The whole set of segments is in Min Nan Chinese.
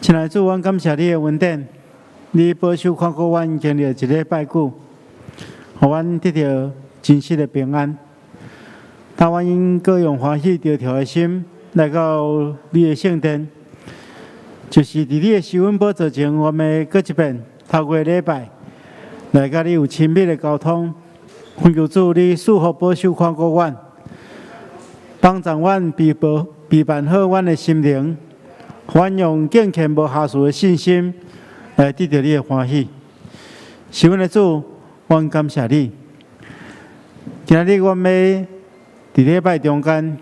親愛主，阮感謝你的恩典，你保守看顧阮經歷一禮拜久，予阮得著真實的平安。當阮應該用歡喜著跳的心來到你的聖殿，就是佇你的施恩寶座前，我們閣一遍透過禮拜來佮你有親密的溝通。懇求主，你賜福保守看顧阮，幫助阮備保備辦好阮的心靈，阮用敬虔無瑕疵的信心來得著你的歡喜。是阮的主，阮感謝你。今仔日阮欲佇禮拜中間，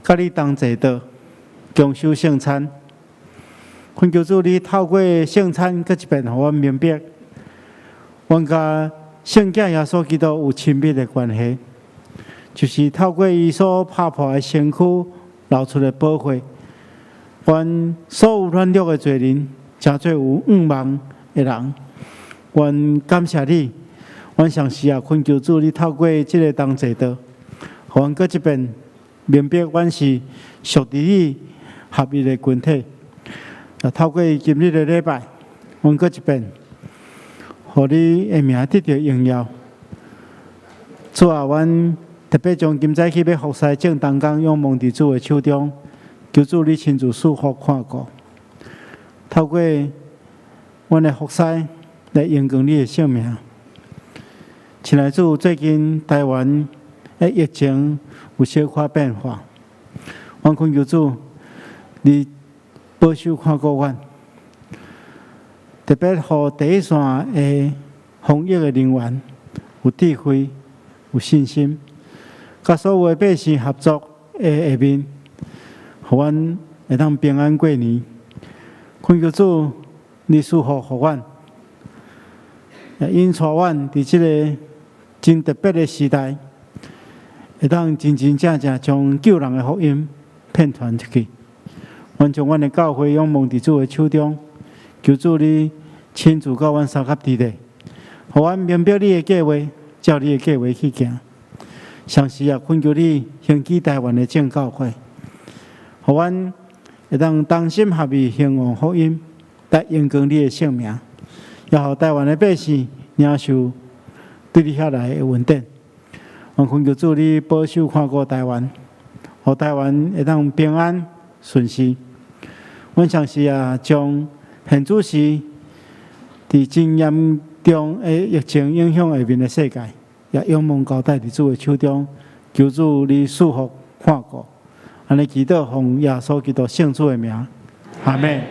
佮你同齊的共守聖餐。懇求主，你透過聖餐，閣一遍予阮明白，阮佮聖子耶穌基督有親密的關係，就是透過伊所拍破的身軀流出的寶血，阮所有軟弱的罪人，成做有向望的人。阮感謝你，阮相信啊，懇求主，你透過這个同齊桌，予阮閣一遍明白，阮是屬佇你合一的群體。啊，透過今日的禮拜，阮閣一遍，予你的名得著榮耀。主啊，阮特別將今早起欲服侍眾同工仰望佇主的手中，求主你親自賜福看顧，透過阮的服侍來榮光你的聖名。親愛主，最近台灣的疫情有小可變化，阮懇求主，你保守看顧阮，特別予第一線的防疫的人員有智慧、有信心，佮所有的百姓合作的下面，予阮會當平安過年。懇求主，你賜福予阮，引帶阮佇這个真特別的時代，會當真真正正將救人的福音遍傳出去。阮將阮的教會仰望佇主的手中，求主你親自佮阮相佮佇咧，予阮明白你的計劃，照你的計劃去行。同時也懇求你興起台灣的正教會，予阮會當同心合意興旺福音，來榮光你的聖名，也予台灣的百姓領受對你遐來的恩典。阮懇求主你保守看顧台灣，予台灣會當平安順遂。阮同時也將現此時佇真嚴重的疫情影響下面的世界，也仰望交代佇主的手中，求主你賜福看顧。按呢祈禱奉耶穌基督聖主的名，阿們。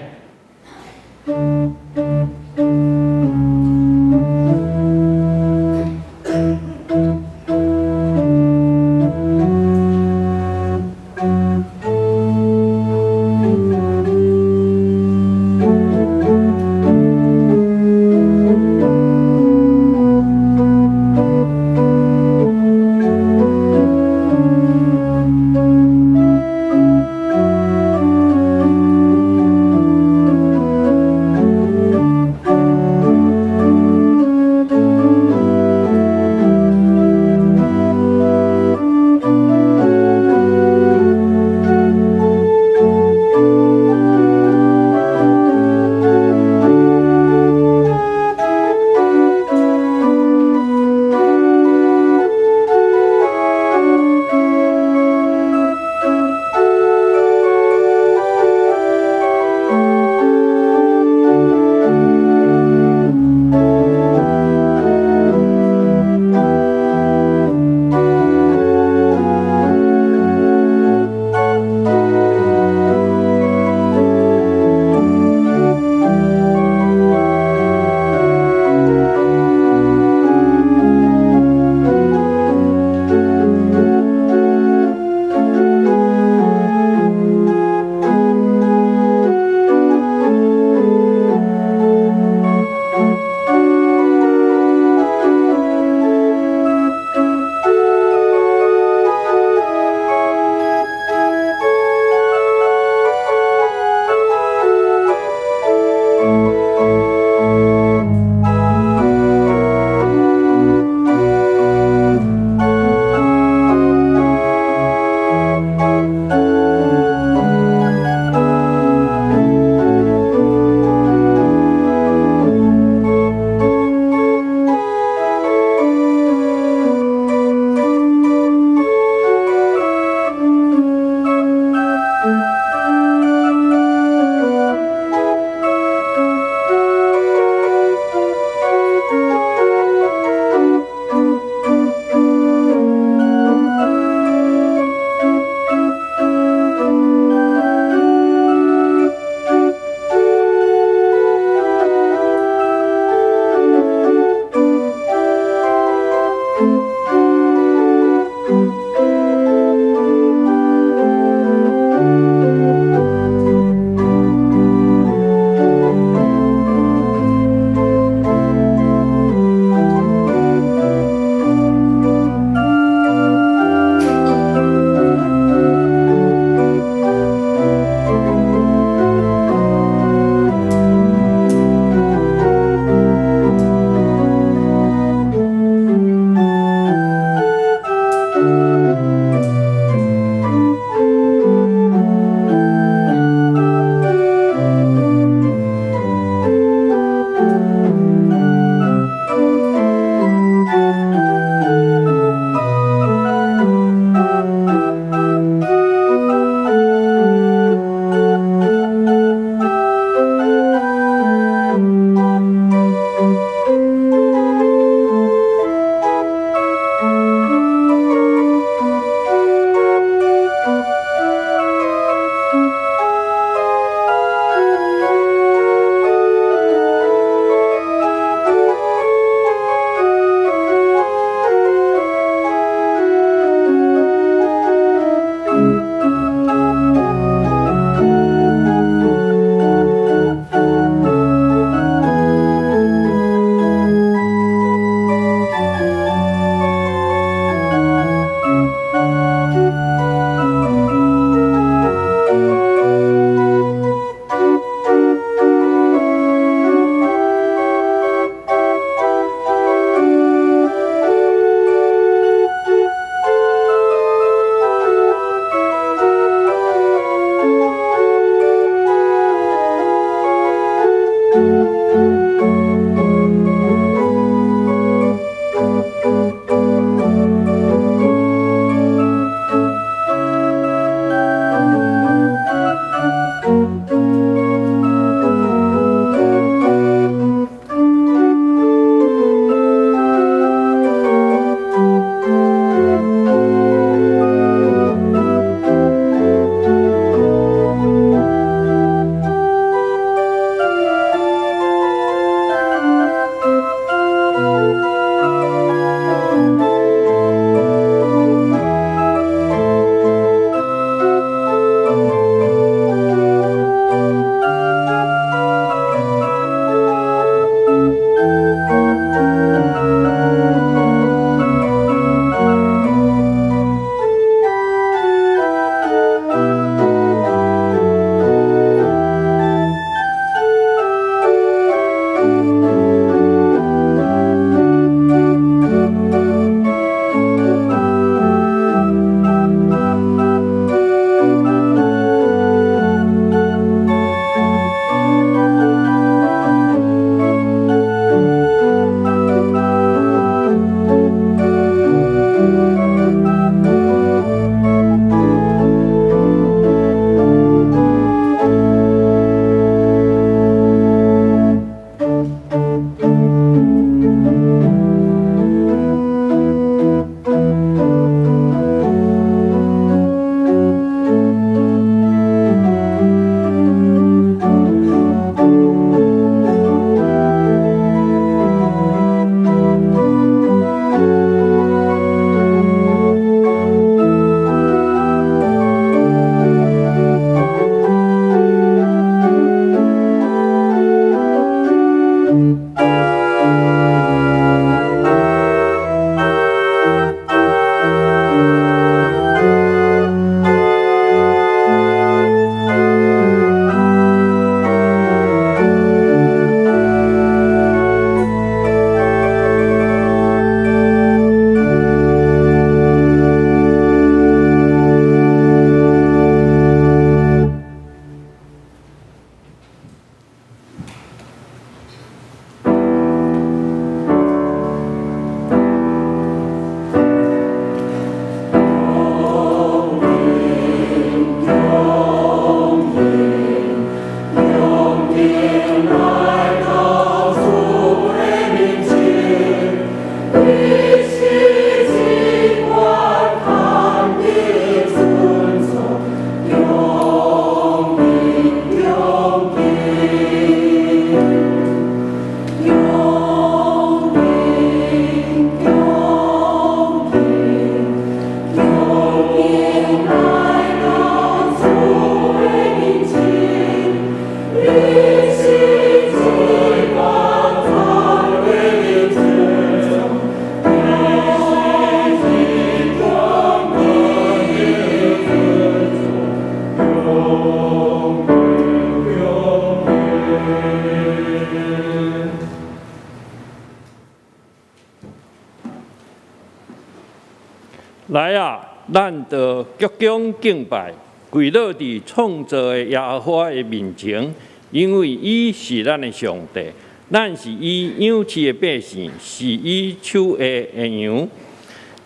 來啊，咱就鞠躬敬拜，跪落佇創造的耶和華的面前，因為伊是咱的上帝，咱是伊養飼的百姓，是伊手下的羊。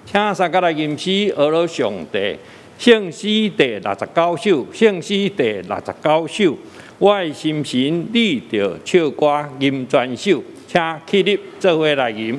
請三個來吟詩，呵咾上帝。聖詩第69首，聖詩第六十九首。我的心神，你著唱歌吟全首，請起立做伙來吟。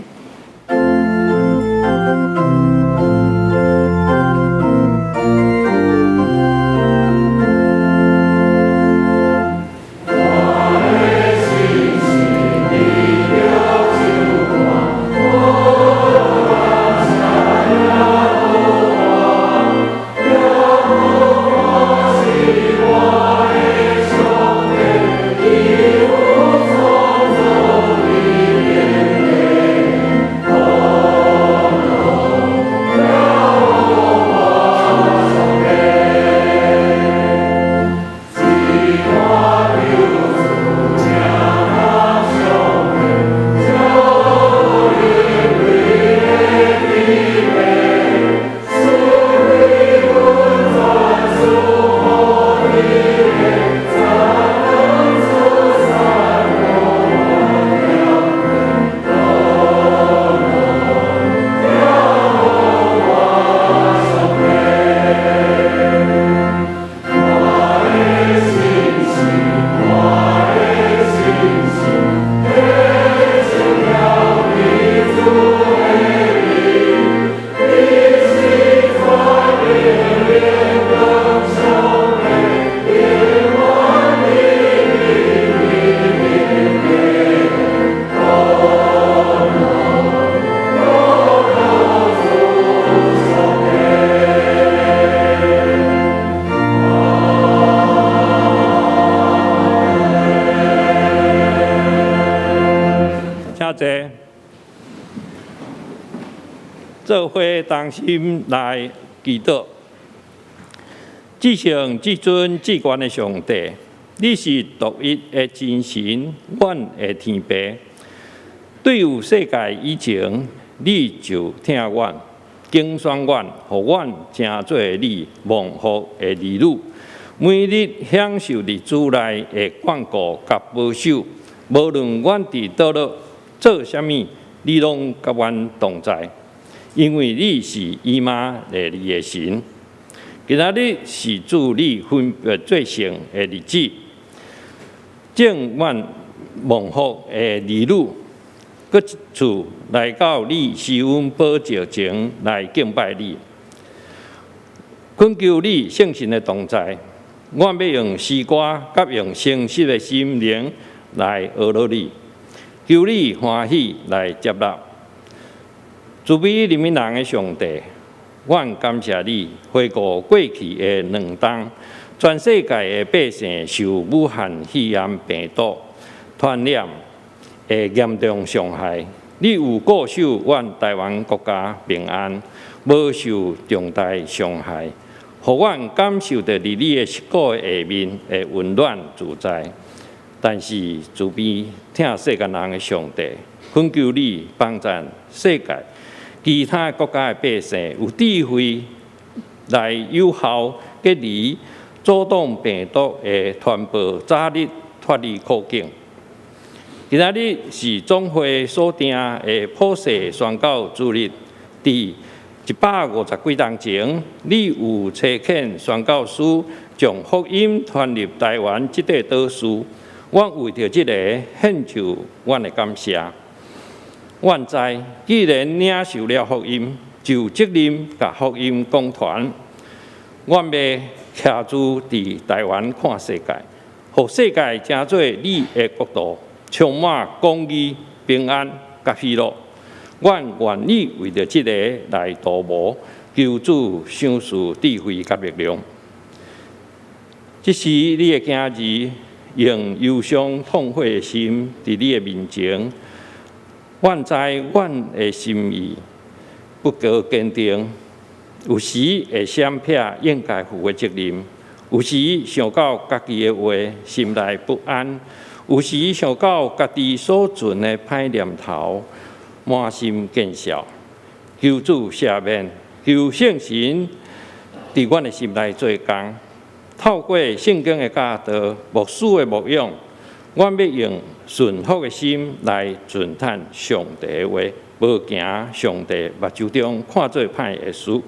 做伙同心來祈禱，至聖至尊至懸的上帝，你是獨一的真神，阮的天父。對有世界以前，你就疼阮，揀選阮，予阮成做你蒙福的兒女。每日享受佇主內的眷顧佮保守，無論阮佇佗落做啥物，你攏佮阮同在。因為你是以馬內利的神，今仔日是主你分別做聖的日子，眾阮蒙福的兒女，閣一次來到你施恩寶座前來敬拜你，懇求你聖神的同在，阮欲用詩歌佮用誠實的心靈來呵咾你，求你歡喜來接納。慈悲憐憫人的上帝，阮感謝你回顧過去的兩冬，全世界的百姓受武漢肺炎病毒傳染的嚴重傷害，你有固守阮台灣國家平安，無受重大傷害，予阮感受著佇你的祝福下面的溫暖自在。但是慈悲疼世間人的上帝，懇求你幫贊世界其他國家的百姓有智慧來有效隔離、阻擋病毒的傳播，早日脫離苦境。今仔日是總會所定的普世宣教主日，佇150幾冬前，你有差遣宣教師將福音傳入台灣這塊島嶼，阮為著這个獻上阮的感謝。阮知，既然領受了福音，就有責任共福音講傳。阮欲徛住佇台灣看世界，予世界成做你的國度，充滿公義、平安佮喜樂。阮願意為著這个來塗無，求主賞賜智慧佮力量。這時，你的囝兒用憂傷痛悔的心，佇你的面前。阮知阮的心意不夠堅定，有時會閃避應該負的責任，有時想到家己的話，心內不安；有時想到家己所存的歹念頭，滿心見笑。求主赦免，求聖神佇阮的心內做工，透過聖經的教導、牧師的牧養，阮欲用順服的心來遵趁上帝的話，無驚上帝目睭中看做歹的事。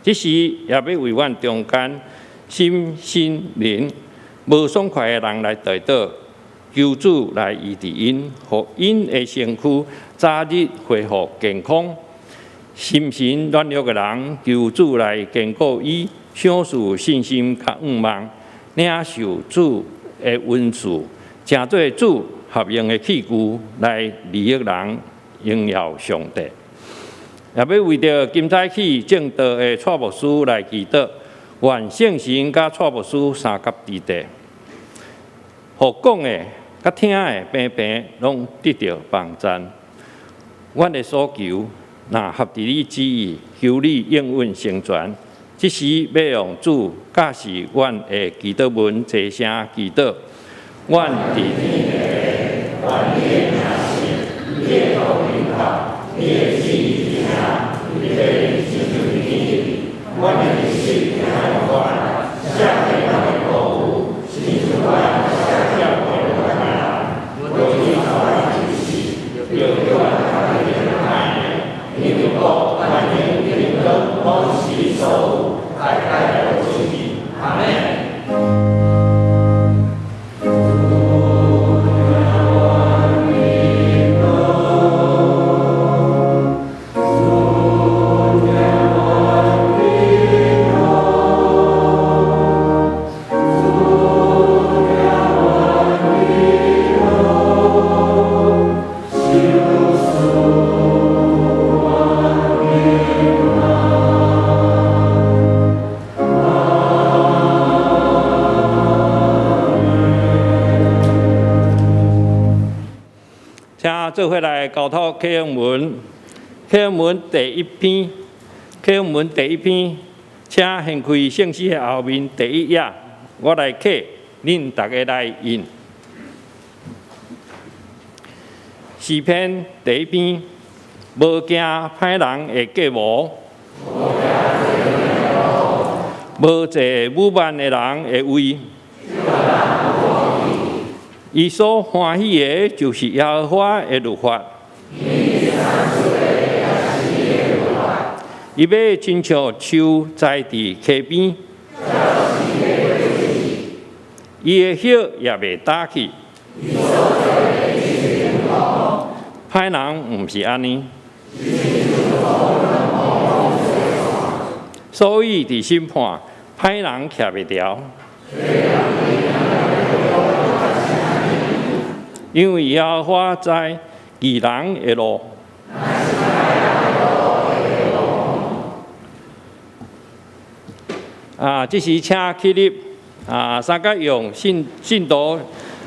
這時也欲為阮中間心身靈無爽快的人來代禱，求主來醫治𪜶，予𪜶的身軀早日恢復健康。心神軟弱的人，求主來堅固伊，賞賜信心佮向望，領受主的恩賜，成做主合用的器具來利益人，榮耀上帝。也欲為著今早起證道的蔡牧師來祈禱，願聖神佮蔡牧師相佮佇地，予講的佮聽的平平攏得著幫贊。阮的所求，若合佇你旨意，求你應允成全。這時欲用主教示阮的祈禱文，齊聲祈禱。阮佇天的父，願你的名聖，你的國臨到，你的旨意行，佇地親像佇天。阮的日食今仔予阮，赦免阮的過誤，親像阮赦免過阮的人。無去共阮入試，著救阮脫離歹的。因為國、權柄、榮光，攏是你所有，代代無盡。阿們。請做伙來交託啟應文，啟應文第一篇，啟應文第一篇，請掀開聖詩的後面第一頁，我來啟，恁逐家來印。詩篇第一篇，無驚歹人的計謀，無坐侮慢的人的位。伊所歡喜的，就是耶和華的律法。伊欲親像樹栽佇溪邊，伊的葉也袂焦去。歹人毋是按呢，所以佇審判，歹人徛袂牢。因為耶和華知義人的路。啊，這時請起立，啊，三角用信信徒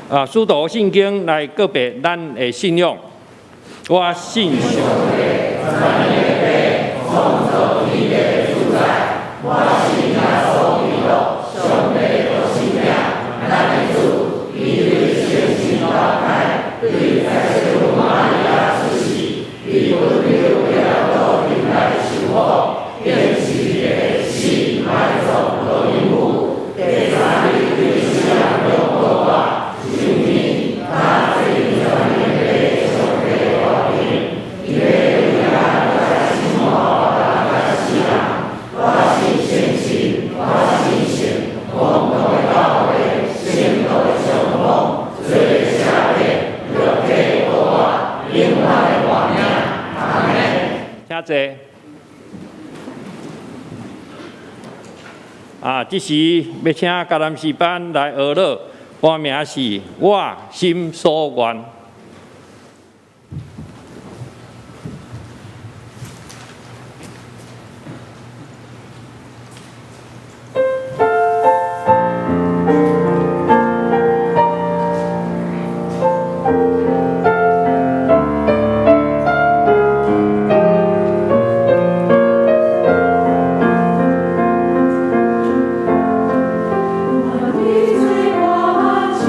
啊，使徒信經來告白咱的信仰。我信上帝，全能的父，創造天地的主宰。我信耶穌基督，上帝的獨生子，咱的主，伊對聖神投胎，對聖母瑪利亞出世，佇本丟彼拉多面來受苦，釘十字架死埋葬落陰府，第三日對死人中復活，升天，踏坐佇全能的上帝右邊，伊欲對遐來審判活人佮死人。我信聖神，我信聖公同的教會，聖徒的相訪，罪的赦免，肉體復活，永遠的活命。阿們。請坐。啊，這時欲請迦南詩班來學樂，歌名是我心所願。願你做我手。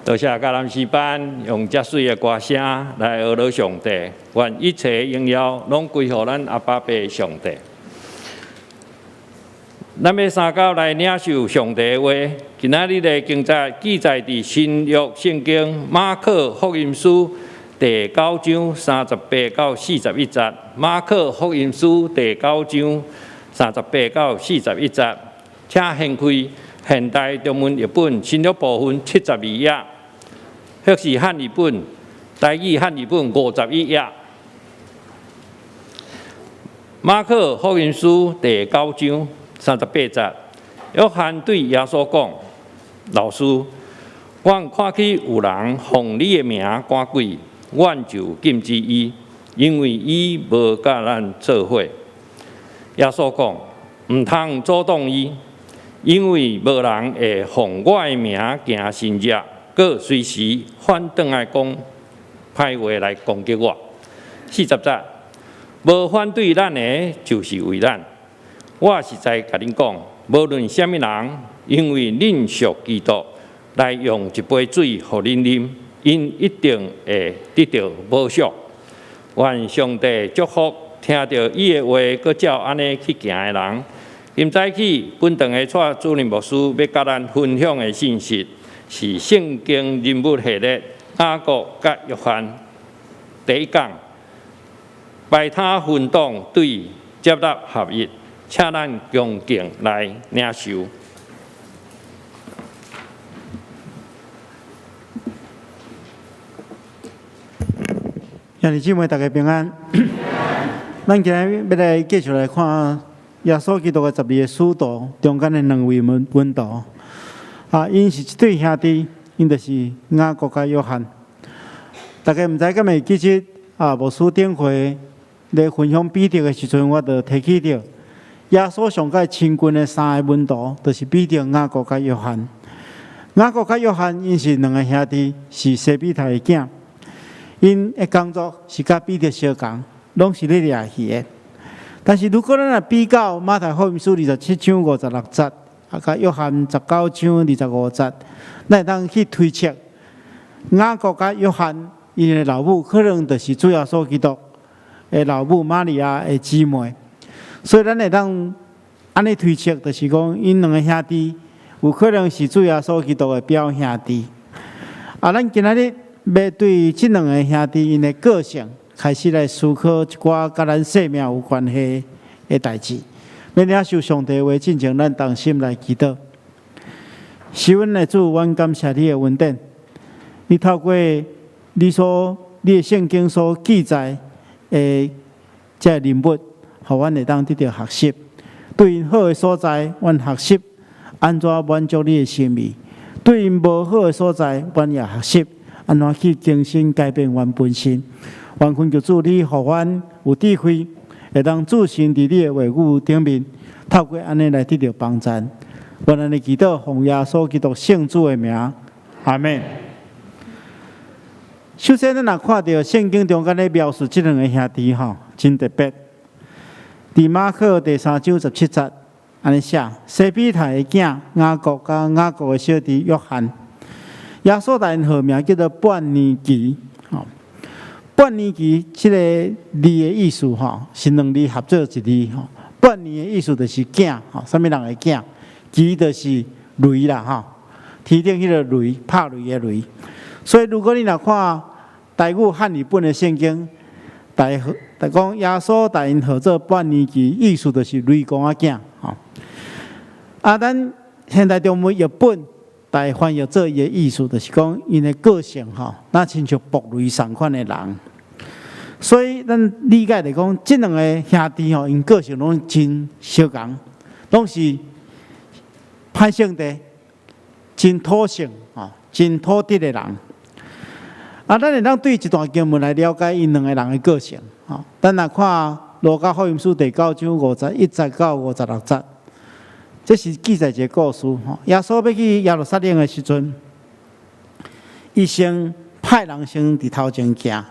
多謝迦南詩班用遮媠的歌聲來呵咾上帝，願一切榮耀攏歸予咱阿爸父上帝。咱欲三九來領受上帝的話，今仔日的經節記載佇新約聖經馬可福音書第九章38到41節。馬可福音書第九章38到41節，請掀開現代中文譯本新約部分72頁，或是漢語本台語漢語本51頁。馬可福音書第九章38節，約翰對耶穌講：老師，阮看見有人奉你的名趕鬼，阮就禁止伊，因為伊無佮咱做伙。耶穌講：毋通阻擋伊，因為無人會奉我的名行神蹟，閣隨時反轉來講歹話來攻擊我。40節，無反對咱的，就是為咱。我實在共恁講，無論啥物人，因為恁屬基督，來用一杯水予恁啉，𪜶一定會得著報賞。願上帝祝福聽著伊的話，閣照按呢去行的人。今早起，本堂的蔡主任牧師欲佮咱分享的信息，是聖經人物系列雅各佮約翰第一講，排他分黨對接納合一，請咱恭敬來領受。兄弟姊妹，大家平安。咱今日欲來繼續來看耶穌基督的十二个使徒中間的兩位門徒。啊，𪜶是一對兄弟，𪜶就是雅各佮約翰。大家毋知敢會記得啊？牧師頂回咧分享彼得的時陣，我就提起著耶穌上蓋親近的三個門徒，就是彼得、雅各佮約翰。雅各佮約翰，𪜶是兩个兄弟，是西庇太的囝。𪜶的工作是佮彼得相仝，攏是咧掠魚的。但是如果咱若比較馬太福音書27章56節，啊，佮約翰19章25節，咱會當去推測，雅各佮約翰𪜶的老母可能就是主耶穌基督的老母瑪利亞的姊妹，所以咱會當按呢推測，就是講𪜶兩个兄弟有可能是主耶穌基督的表兄弟。啊，咱今仔日欲對這兩个兄弟𪜶的個性開始來思考一寡佮咱生命有關係的代誌。欲領受上帝話進前，咱同心來祈禱。是阮的主，阮感謝你的恩典。你透過你的聖經所記載的這个人物，予阮會當得著學習。對𪜶好的所在，阮學習按怎滿足你的心意；對𪜶無好的所在，阮也學習按怎去更新改變阮本身。願懇求主，你予阮有智慧，會當置身佇你的話語頂面，透過按呢來得著幫助。願按呢祈禱，奉耶穌基督聖子的名，阿們。首先，咱若看著聖經中間咧描述這兩个兄弟吼，真特別。佇馬可第三章17節，按呢寫：西庇太的囝雅各佮雅各的小弟約翰，耶穌共𪜶號名叫做半尼基。吼，半尼基這个字的意思吼，是兩字合做一字吼。半尼的意思就是囝，吼，啥物人的囝？基就是雷啦，吼，天頂彼个雷，拍雷的雷。所以，如果你若看台語漢語本的聖經，大大講耶穌共𪜶號做半尼基，意思就是雷公仔囝，吼。啊，咱現代中文譯本來翻譯做伊的意思，就是講𪜶的個性吼，若親像爆雷仝款的人。所以，咱理解來講，這兩个兄弟吼，𪜶個性攏真相仝，攏是歹性地，真土性，吼，真土直的人。啊，咱會當對這段經文來了解𪜶兩个人的個性。吼，咱若看路加福音書第九章51節到56節，這是記載一个故事。吼，耶穌欲去耶路撒冷的時陣，伊先派人先佇頭前行。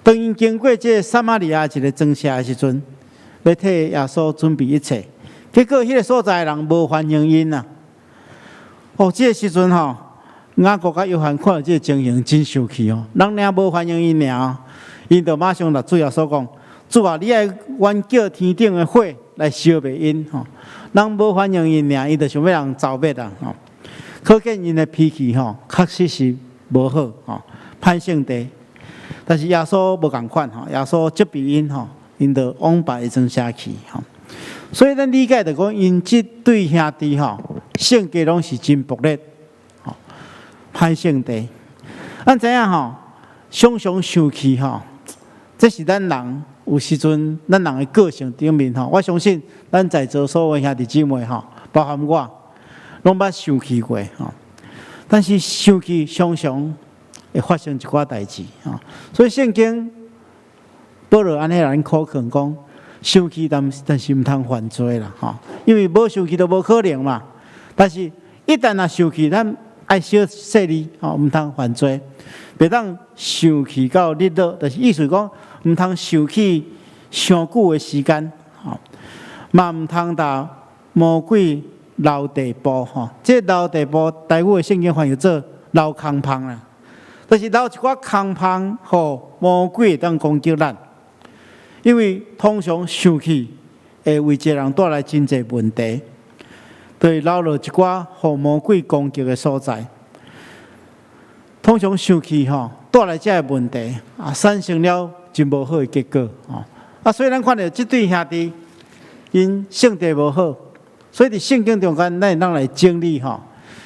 當𪜶經過這个撒瑪利亞一个莊舍的時陣，欲替耶穌準備一切，結果彼个所在的人無歡迎𪜶啊！哦，這个時陣吼，雅各佮約翰看著這个情形真生氣哦，人爾無歡迎𪜶爾，𪜶就馬上來主耶穌講：主啊，你愛阮叫天頂的火來燒滅𪜶吼！人無歡迎𪜶爾，𪜶就想欲人剿滅啊！吼，可見𪜶的脾氣吼，確實是無好吼，歹性地。但是耶穌無仝款吼，耶穌責備𪜶吼，𪜶就往別的莊舍去吼。所以咱理解就講，𪜶這對兄弟吼，性格攏是真暴烈，吼，歹性地。咱知影吼，常常生氣吼，這是咱人有時陣，咱人的個性頂面吼。我相信咱在座所有兄弟姊妹吼，包含我，攏捌生氣過吼。但是生氣常常會發生一寡代誌吼。所以聖經保羅按呢來苦勸講，生氣但是毋通犯罪啦吼，因為無生氣就無可能嘛。但是一旦若生氣，咱愛小細膩吼，毋通犯罪，袂當生氣到日落，就是意思講毋通生氣傷久的時間吼，嘛毋通予魔鬼留地步吼。這個留地步，台語的聖經翻譯做留空縫啦，就是留一寡空縫，予魔鬼會當攻擊咱。因為通常生氣會為一個人帶來真濟問題，就是留落一寡予魔鬼攻擊的所在。通常生氣吼帶來這个問題啊，產生了真無好的結果吼。啊，所以咱看著這對兄弟，𪜶性格無好，所以佇聖經中間，咱會當來整理吼。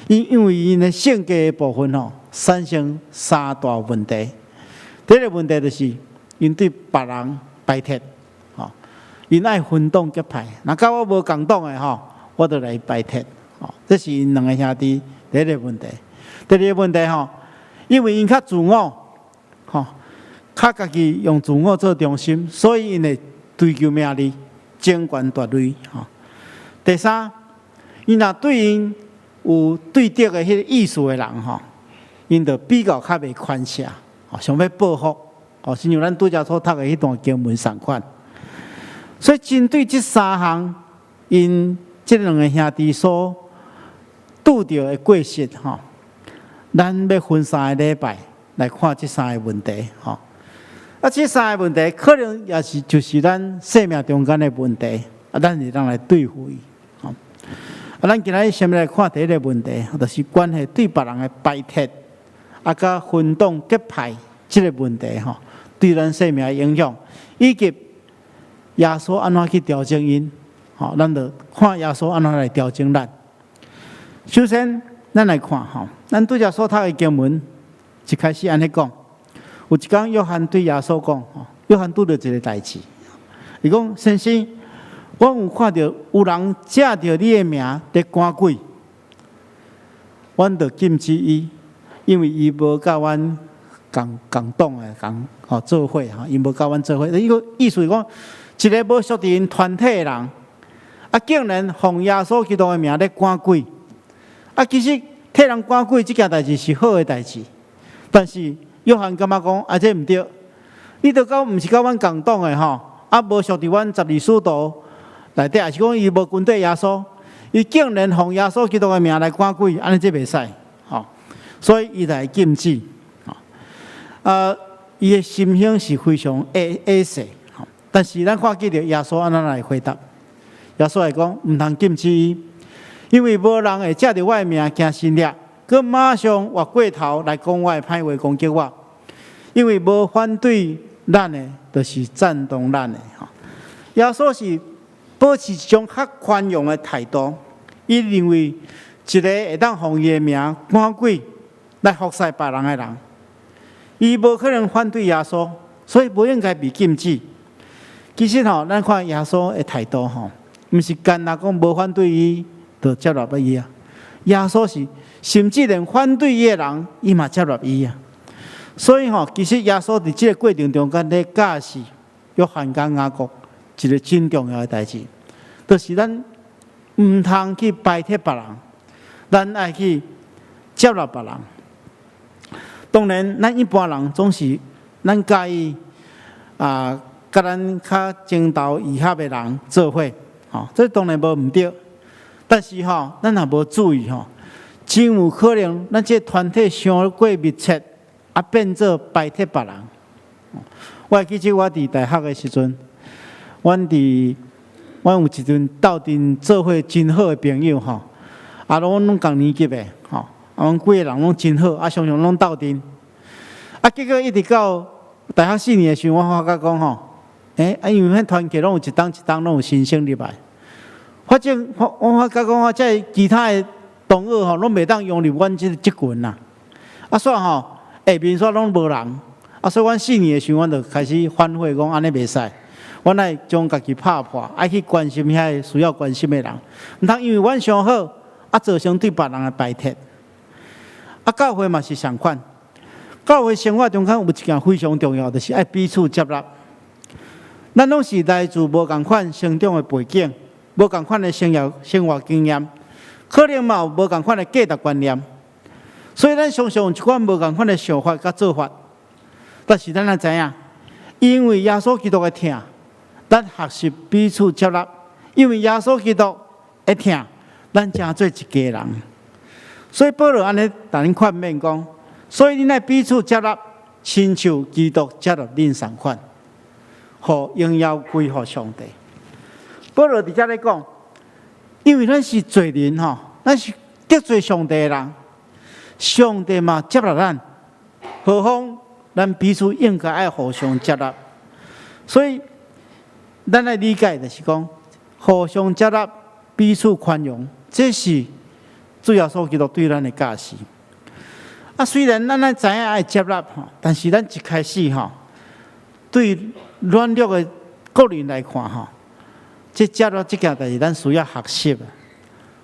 因為𪜶的性格的部分吼，產生三大問題。第一个問題就是，𪜶對別人排斥，吼，𪜶愛分黨結派，若佮我無仝黨的吼，我就來排斥，吼，這是𪜶兩个兄弟第一个問題。第二个問題吼，因為𪜶較自我，吼，較家己用自我做中心，所以𪜶會追求名利、爭權奪利，吼。第三，𪜶若對𪜶有對敵的彼个意思的人，吼，𪜶就比較較袂寬赦，吼，想欲報復。哦，親像咱拄才所讀的彼段經文仝款，所以針對這三項，𪜶這兩个兄弟所拄著的過失，吼，咱欲分三个禮拜來看這三个問題，吼。啊，這三个問題可能也是就是咱生命中間的問題，啊，咱會當來對付伊，吼。啊，咱今仔日先來看第一个問題，就是關係對別人的排斥，啊，佮分黨結派這个問題，吼，對咱生命的影響，以及耶穌按怎去調整𪜶，吼，咱就看耶穌按怎來調整咱。首先，咱來看吼，咱拄才所讀的經文，一開始按呢講，有一工約翰對耶穌講，吼，約翰拄著一个代誌，伊講先生，阮有看著有人藉著你的名佇趕鬼，阮就禁止伊，因為伊無佮阮仝仝黨的仝吼做伙吼，伊無佮阮做伙。伊個意思是講，一个無屬佇𪜶團體的人，啊，竟然奉耶穌基督的名咧趕鬼。啊，其實替人趕鬼這件代誌是好的代誌，但是約翰感覺講，啊，這毋對，你都佮毋是佮阮仝黨的吼，啊，無屬佇阮十二使徒內底，抑是講伊無跟綴耶穌，伊竟然奉耶穌基督的名來趕鬼，按呢這袂使，吼，所以伊來禁止。啊，伊的心胸是非常狹狹細，但是咱看見著耶穌按怎來回答？耶穌來講，毋通禁止伊，因為無人會藉著我的名行神蹟，閣馬上越過頭來講我的歹話攻擊我，因為無反對咱的，就是贊同咱的。耶穌是保持一種較寬容的態度，伊認為一个會當奉伊的名趕鬼來服侍別人的人，伊無可能反對耶穌，所以無應該被禁止。其實吼，咱看耶穌的態度吼，毋是干焦講無反對伊，就接納伊啊。耶穌是甚至連反對伊的人，伊嘛接納伊啊。所以吼，其實耶穌佇這个過程中間咧教示約翰佮雅各一个真重要的代誌，就是咱毋通去排斥別人，咱愛去接納別人。當然，咱一般人總是咱佮意啊，佮咱較情投意合的人做伙，吼，這當然無毋對。但是吼，咱若無注意吼，真有可能咱這團體傷過密切，啊變做排斥別人。我會記得我佇大學的時陣，阮有一陣鬥陣做伙真好的朋友吼，啊，攏攏仝年級的吼，啊，阮幾個人攏真好，啊，常常攏鬥陣。啊，結果一直到大學四年的時陣，我發覺講吼，啊，因為彼團契攏有一冬一冬攏有新生入來，反正我發覺講我這其他的同學吼，攏袂當融入阮這群啦。啊，煞吼下面煞攏無人，啊，所以阮四年的時陣，阮就開始反悔講按呢袂使，阮愛將家己拍破，愛去關心遐个需要關心的人，毋通因為阮傷好，啊，造成對別人的排斥。啊，教會嘛是相款。教會生活中間有一件非常重要，就是愛彼此接納。咱攏是來自無仝款成長的背景，無仝款的生活經驗，可能嘛有無仝款的價值觀念，所以咱常常有一款無仝款的想法佮做法。但是咱愛知影，因為耶穌基督的疼，咱學習彼此接納；因為耶穌基督的疼，咱成做一家人。所以保羅按呢共恁勸勉講。所以恁愛彼此接納，親像基督接納恁仝款，予榮耀歸予上帝。保羅佇遮咧講，因為咱是罪人吼，咱是得罪上帝的人，上帝嘛接納咱，何況咱彼此應該愛互相接納。所以，咱愛理解就是講，互相接納、彼此寬容，這是主耶穌基督對咱的教示。啊，雖然咱咱知影愛接納吼，但是咱一開始吼，對軟弱的個人來看吼，這接納這件代誌，咱需要學習。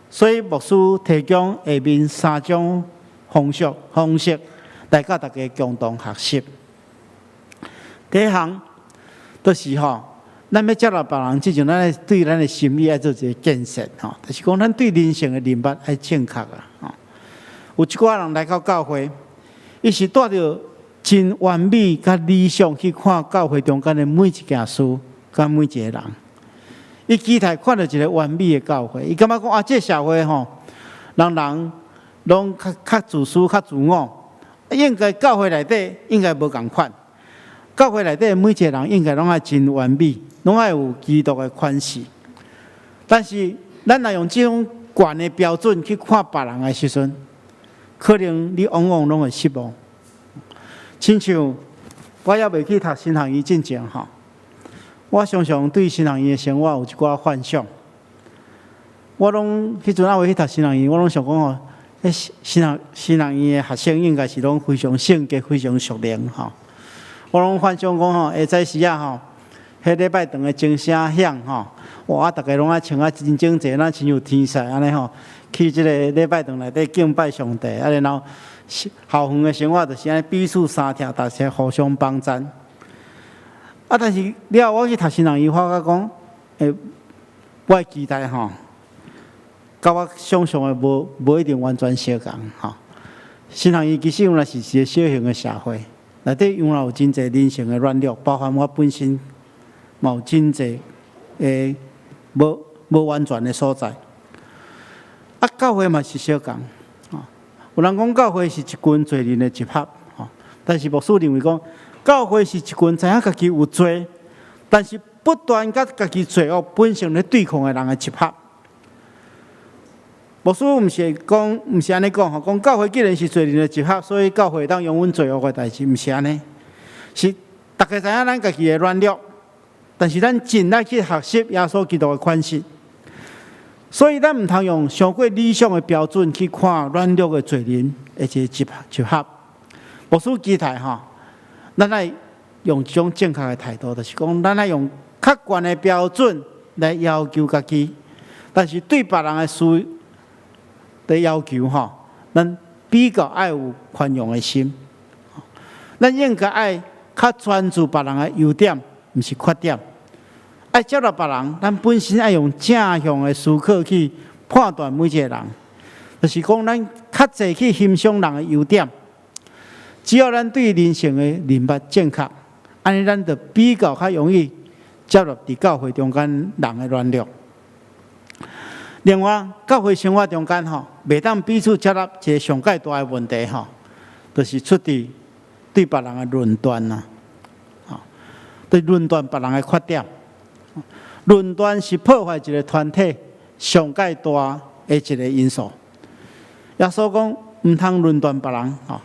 所以牧師提供下面三種方式來佮大家共同學習。第一項就是吼，咱欲接納別人之前，咱愛對咱的心理愛做一個建設吼，就是講咱對人性的認捌愛正確啊。吼，有一寡人來到教會，伊是帶著真完美佮理想去看教會中間的每一件事，佮每一個人。伊期待看著一個完美的教會，伊感覺講啊，這社會吼，人人攏較較自私、較自我，應該教會內底應該無仝款。教會內底每一個人應該攏愛真完美，攏愛有基督的款式。但是，咱若用這種懸的標準去看別人的時陣，可能你往往攏會失望。親像我猶未去讀神學院進前吼，我常常對神學院的生活有一寡幻想。我攏彼陣猶未去讀神學院，我攏想講吼，彼神學院的學生應該是攏非常聖潔、非常屬靈吼。我攏幻想講吼，下早時仔吼，彼禮拜堂的鐘聲響吼，哇！逐家攏愛穿啊真整齊，若親像天使按呢吼，去這個禮拜堂內底敬拜上帝，啊，然後校園的生活就是按呢彼此相疼，大家互相幫贊。啊，但是了後我去讀神學院，發覺講，我的期待吼，佮我想象的無一定完全相仝吼。神學院其實原來是一個小型的社會，內底原來有真濟人性的軟弱，包含我本身嘛有真濟的無完全的所在。啊，教會嘛是相仝，吼。有人講教會是一群罪人的集合，吼。但是牧師認為講，教會是一群知影家己有罪，但是不斷佮家己罪惡本性咧對抗的人的集合。牧師毋是講，毋是按呢講吼，講教會既然是罪人的集合，所以教會會當容忍罪惡的代誌，毋是按呢。是逐家知影咱家己的軟弱，但是咱盡力去學習耶穌基督的款式。所以咱毋通用傷過理想的標準去看軟弱的罪人的一個集合。牧師期待吼，咱愛用一種正確的態度，就是講咱愛用較懸的標準來要求家己，但是對別人的事的要求吼，咱比較愛有寬容的心。咱應該愛較專注別人的優點，毋是缺點。愛接納別人，咱本身愛用正向的思考去判斷每一個人，就是講咱較濟去欣賞人的優點。只要咱對人性的認捌正確，按呢咱就比較較容易接納佇教會中間人的軟弱。另外，教會生活中間吼，袂當彼此接納一个上蓋大的問題吼，就是出佇對別人的論斷啊，吼，對論斷別人的缺點。論斷是破壞一个團體上蓋大的一个因素。耶穌講毋通論斷別人，吼，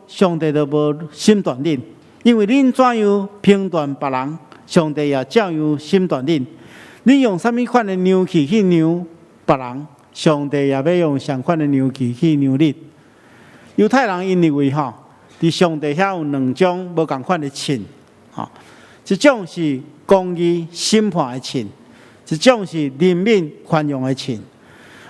上帝就無審斷恁，因為恁怎樣評斷別人，上帝也照樣審斷恁。你用啥物款的量器去量別人，上帝也欲用相款的量器去量你。猶太人𪜶認為吼，佇上帝遐有兩種無仝款的秤，吼，一種是公義審判的秤，一種是憐憫寬容的秤。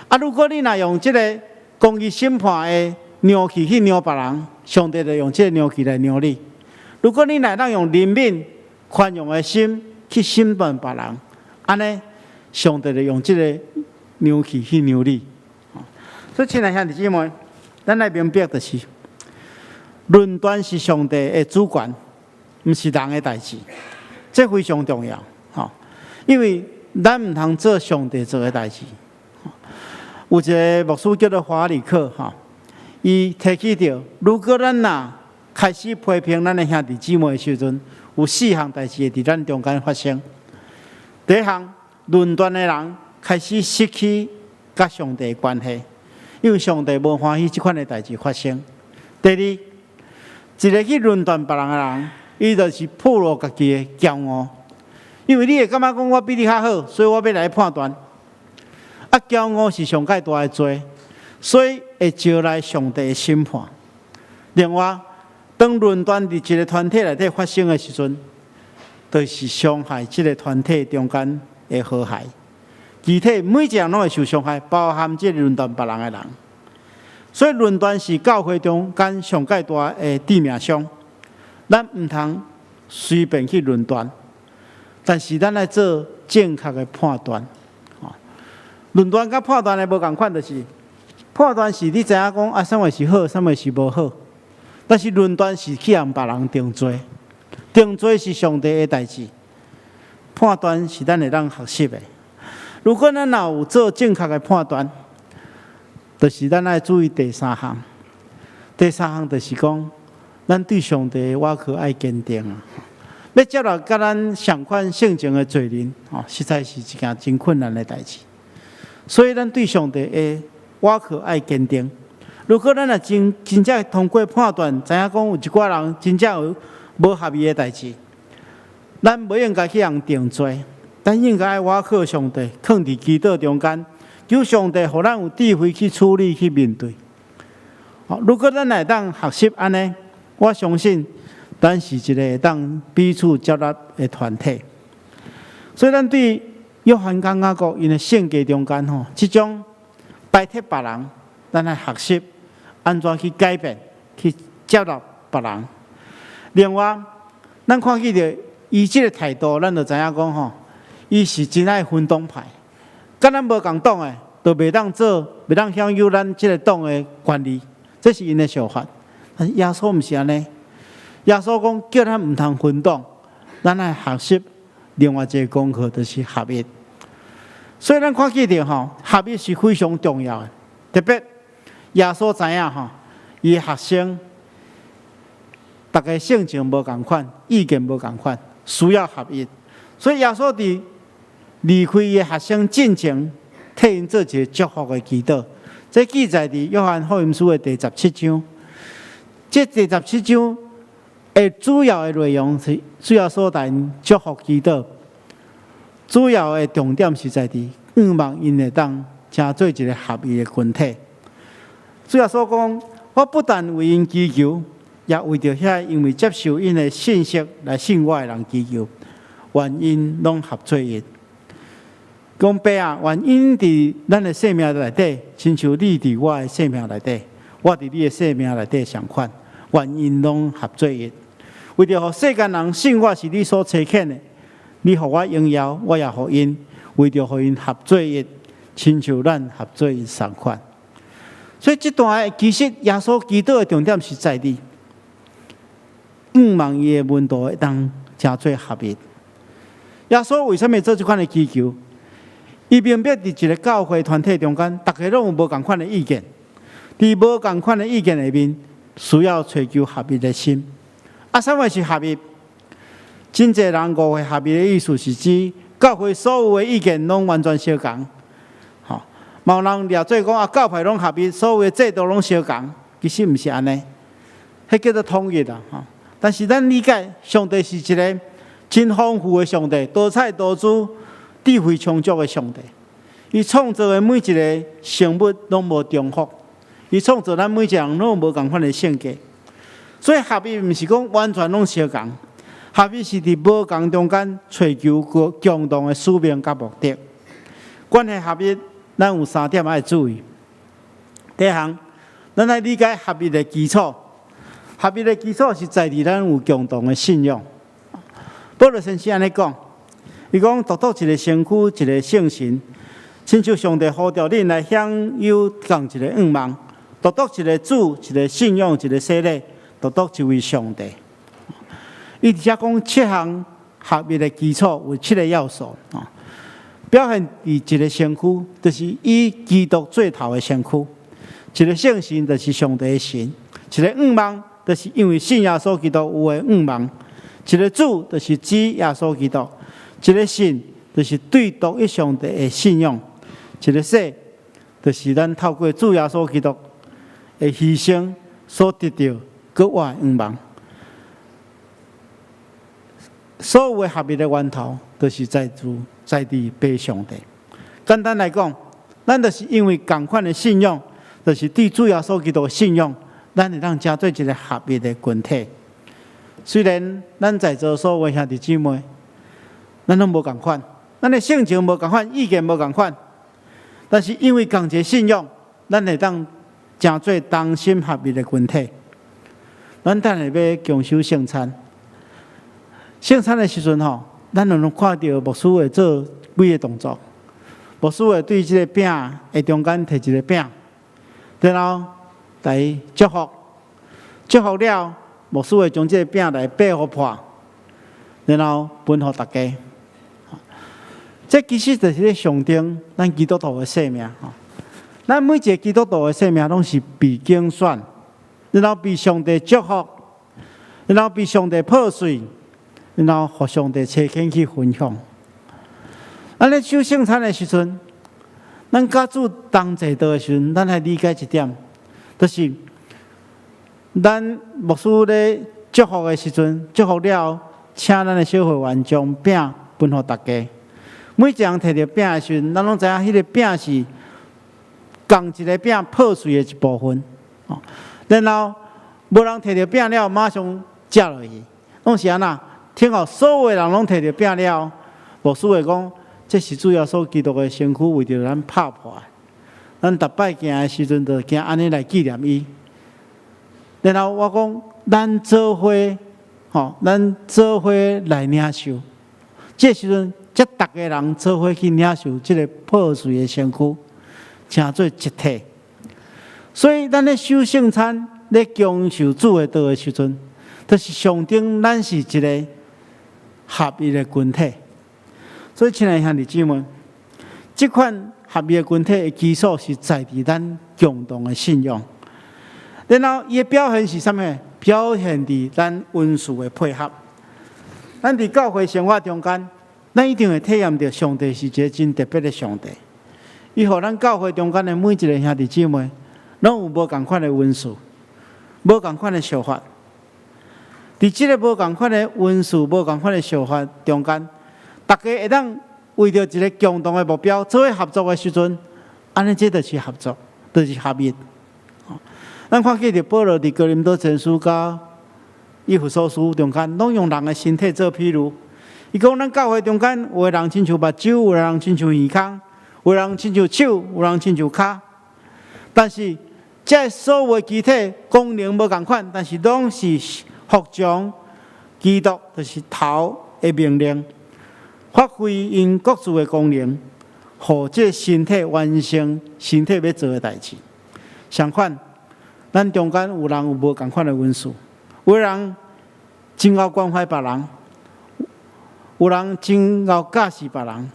啊，如果你若用這个公義審判的量器去量別人，上帝就用這个量器來量你。如果你若當用憐憫寬容的心去審判別人，按呢，上帝就用這个量器去量你。所以，親愛兄弟姊妹，咱來明白就是，論斷是上帝的主權，毋是人的代誌，這非常重要。吼，因為咱毋通做上帝做的代誌。有一个牧師叫做華理克，吼，伊提起著，如果咱若開始批評咱的兄弟姊妹的時陣，有四項代誌會佇咱中間發生。第一項，論斷的人開始失去佮上帝的關係，因為上帝無歡喜這款的代誌發生。第二，一个去論斷別人的人，伊就是暴露家己的驕傲，因為你會感覺講我比你較好，所以我欲來判斷。啊，驕傲是上蓋大的罪，所以會招來上帝的審判。另外，當論斷佇一个團體內底發生的時陣，就是傷害這个團體中間的和諧。具體每一個人攏會受傷害，包含這个論斷別人的人。所以論斷是教會中間上蓋大的致命傷。咱毋通隨便去論斷，但是咱愛做正確的判斷。論斷佮判斷的無仝款，就是判斷是你知影講啊，啥物是好，啥物是無好。但是論斷是去予別人定罪，定罪是上帝的代誌，判斷是咱會當學習的。如果咱若有做正確的判斷，就是咱愛注意第三項。第三項就是講，咱對上帝的倚靠愛堅定啊！欲接納佮咱相款性情的罪人，吼，實在是一件真困難的代誌。所以，咱對上帝的倚靠愛堅定。如果咱若真真正通過判斷，知影講有一寡人真正有無合意的代誌，咱無應該去予定罪，咱應該愛倚靠上帝，囥佇祈禱中間，求上帝予咱有智慧去處理、去面對。如果咱會當學習按呢，我相信咱是一个會當彼此接納的團體。所以，咱對約翰佮雅各𪜶的性格中間吼，這種排斥別人，咱來學習按怎去改變、去接納別人。另外，咱看見著伊這个態度，咱就知影講吼，伊是真愛分黨派，佮咱無仝黨的，就袂當做，袂當享有咱這个黨的權利，這是𪜶的想法。但是耶穌毋是按呢，耶穌講叫咱毋通分黨，咱愛學習另外一个功課，就是合一。所以咱看見著吼，合一是非常重要的。特別耶穌知影吼，伊的學生逐家性情無仝款，意見無仝款，需要合一。所以耶穌佇離開伊的學生進前，替𪜶做一个祝福的祈禱。這記載佇約翰福音書的第十七章。這第十七章的主要的內容是主耶穌帶𪜶祝福祈禱，主要的重點是在佇向望𪜶會當成做一个合一的群體。主耶穌講：我不但為𪜶祈求，也為著遐因為接受𪜶的信息來信我的人祈求，願𪜶攏合做一。講爸啊，願𪜶佇咱的生命內底，親像你佇我的生命內底，我佇你的生命內底相款，願𪜶攏合做一。為著予世間人信我是你所差遣的，你予我榮耀，我也予𪜶。為著予𪜶合做一，親像咱合做一相款。所以這段其實耶穌祈禱的重點是在佇向望伊的門徒會當成做合一。耶穌為啥物做這款的祈求？伊明白佇一個教會團體中間，逐家攏有無仝款的意見。佇無仝款的意見下面，需要尋求合一的心。啊，啥物是合一？真濟人誤會合一的意思是指教會所有的意見攏完全相仝。吼，嘛有人掠做講啊，教派攏合一，所有的制度攏相仝，其實毋是按呢，彼叫做統一啦。吼，但是咱理解，上帝是一個真豐富的上帝，多彩多姿、智慧充足的上帝。伊創造的每一個生物攏無重複，伊創造咱每一個人攏無仝款的性格。所以合一毋是講完全攏相仝，合一是佇無仝中間尋求個共同的使命佮目的。關係合一，咱有三點愛注意。第一項，咱愛理解合一的基礎。合一的基礎是在佇咱有共同的信仰。保羅先生按呢講，伊講獨獨一個身軀，一個聖神，親像上帝呼召恁來享有仝一個向望，獨獨一個主，一個信仰，一個洗禮，獨獨一位上帝。伊佇遮講七項合一的基礎有七個要素啊，表現佇一個身軀，就是以基督做頭的身軀；一個聖神，就是上帝的神；一個向望，就是因為信耶穌基督有的向望；一個主，就是指耶穌基督；一個信，就是對獨一上帝的信仰；一個洗，就是咱透過主耶穌基督的犧牲所得著閣活的向望。所有的合一的源頭，就是在主在佇父上帝。簡單來講，咱就是因為仝款的信仰，就是對主耶穌基督的信仰，咱會當成做一個合一的群體。雖然咱在座所有兄弟姊妹，咱攏無仝款，咱的性情無仝款，意見無仝款，但是因為仝一個信仰，咱會當成做同心合一的群體。咱等下欲共守聖餐，聖餐的時陣吼，咱攏看著牧師會做幾個動作。牧師會對這個餅的中間提一個餅，然後來祝福，祝福了，牧師會將這個餅來擘予破，然後分予大家。這其實就是咧象徵咱基督徒的生命。吼，咱每一個基督徒的生命攏是被揀選，然後被上帝祝福，然後被上帝破碎，然後予上帝差遣去分享。咱咧守聖餐的時陣，咱佮主同齊桌的時陣，咱愛理解一點，就是咱牧師咧祝福的時陣，祝福了後，請咱的小會員將餅分予大家。每一個人提著餅的時陣，咱攏知影彼個餅是仝一個餅破碎的一部分。然後無人提著餅了，馬上食落去，攏是按怎？聽候所有的人攏提著餅了，牧師會講，這是主耶穌基督的身軀，為著咱拍破的。咱逐擺行的時陣，就行按呢來紀念伊。然後我講，咱做伙，吼，咱做伙來領受。這時陣，才逐家人做伙去領受這個破碎的身軀，成做一體。所以，咱咧守聖餐、咧共受主的桌的時陣，就是象徵咱是一個合一的群體。所以，親愛兄弟姊妹，這款合一的群體的基礎是在佇咱共同的信仰。然後，伊的表現是啥物？表現佇咱恩賜的配合。咱佇教會生活中間，咱一定會體驗著上帝是一個真特別的上帝。伊予咱教會中間的每一個兄弟姊妹，攏有無仝款的恩賜，無仝款的想法。佇這個無仝款的恩賜、無仝款的想法中間，大家會當為著一個共同的目標做伙合作的時陣，按呢這就是合作，就是合一。咱看見著保羅佇哥林多前書佮以弗所書中間，攏用人的身體做譬喻。伊講咱教會中間，有的人親像目睭，有的人親像耳孔，有的人親像手，有人親像跤。但是，這所有的肢體功能無仝款，但是攏是服從基督，就是頭的命令，發揮𪜶各自的功能，予這個身體完成身體欲做的代誌。相反，咱中間有人有無仝款的恩賜，有的人真𠢕關懷別人，有人真𠢕教示別人，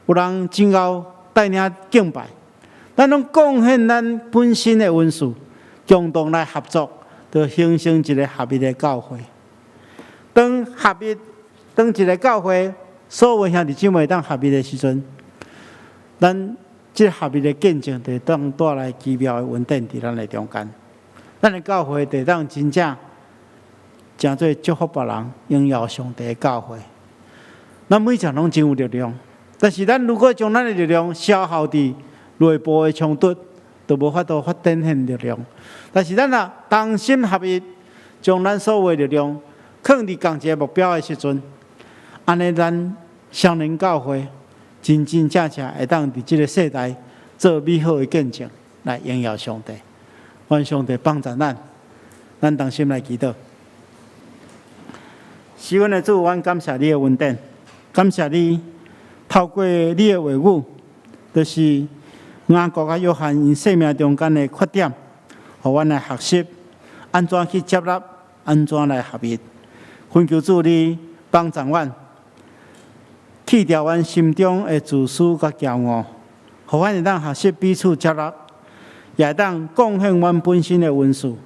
有人真𠢕帶領敬拜。咱攏貢獻咱本身的恩賜，共同來合作，就形成一個合一的教會。當合一，當一個教會所有兄弟姊妹當合一的時陣，咱這合一的見證就會當帶來奇妙的恩典佇咱的中間。咱的教會就會當真正成做祝福別人、榮耀上帝的教會。咱每一個人攏真有力量，但是咱如果將咱的力量消耗佇內部的衝突，就無法度發展現力量。但是咱若同心合意，將咱所有的力量囥佇仝一個目標的時陣，按呢咱雙連教會真真正正會當佇這個世代做美好的見證，來榮耀上帝。願上帝幫助咱，咱同心來祈禱。是阮的主，阮感謝你的恩典，感謝你透過你的話語，就是雅各佮約翰𪜶生命中間的缺點，予阮來學習按怎去接納，按怎來合一。懇求主你幫助阮，去掉阮心中的自私佮驕傲，予阮會當學習彼此接納，也會當貢獻阮本身的恩賜，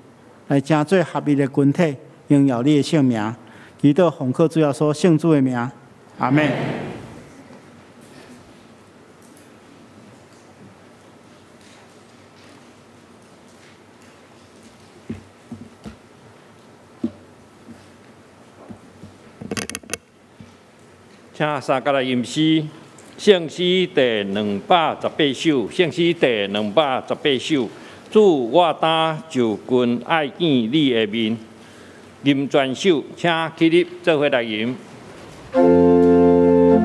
來成做合一的群體，榮耀你的聖名。祈禱奉靠主耶穌聖子的名，阿們。請三角來吟詩，聖詩第218首，聖詩第218首。主，我今就近愛見你的面。吟全首，請起立，做伙來吟。主，我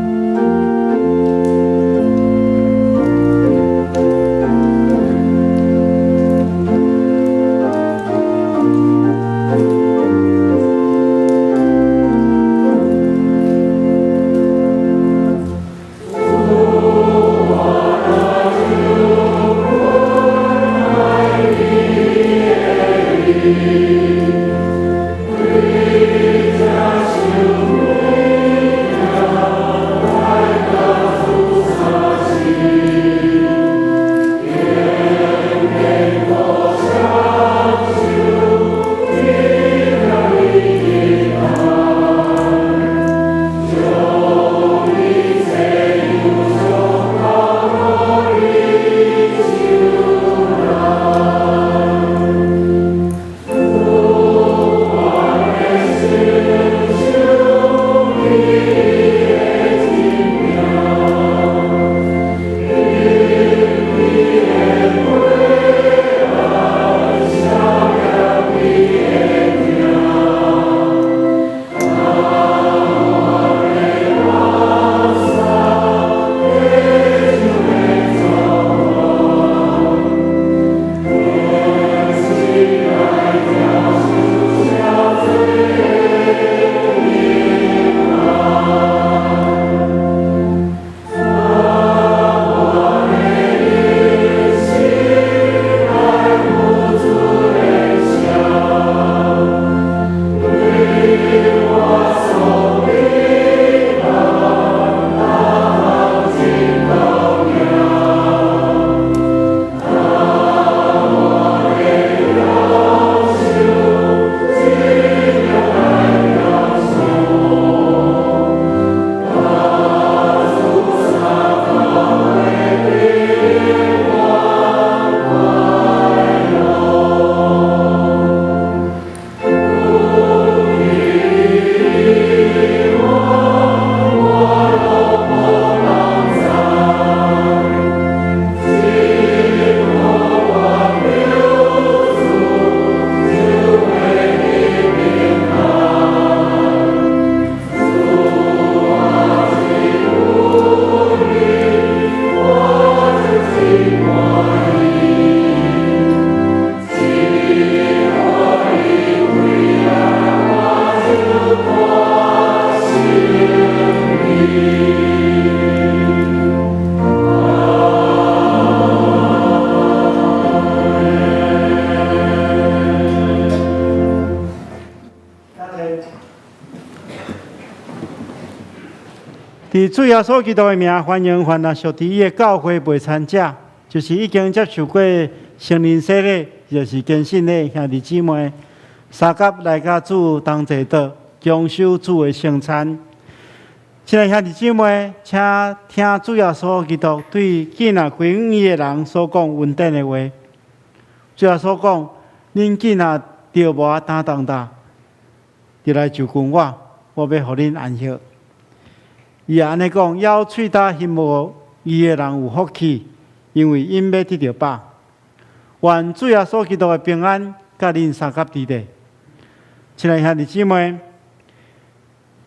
佇主耶穌基督的名，歡迎凡若屬佇伊的教會袂參者，就是已經接受過聖靈洗禮，就是堅信的兄弟姊妹，相佮來佮主同齊桌，共守主的聖餐。親愛兄弟姊妹，請聽主耶穌基督對見若歸向伊的人所講恩典的話。主耶穌講：恁見若著無擔重擔，就來就近我，我欲予恁安息。伊也按呢講，枵喙焦心無義的人有福氣，因為𪜶欲得著飽。願主耶穌基督的平安，佮恁相佮佇咧。親愛兄弟姊妹，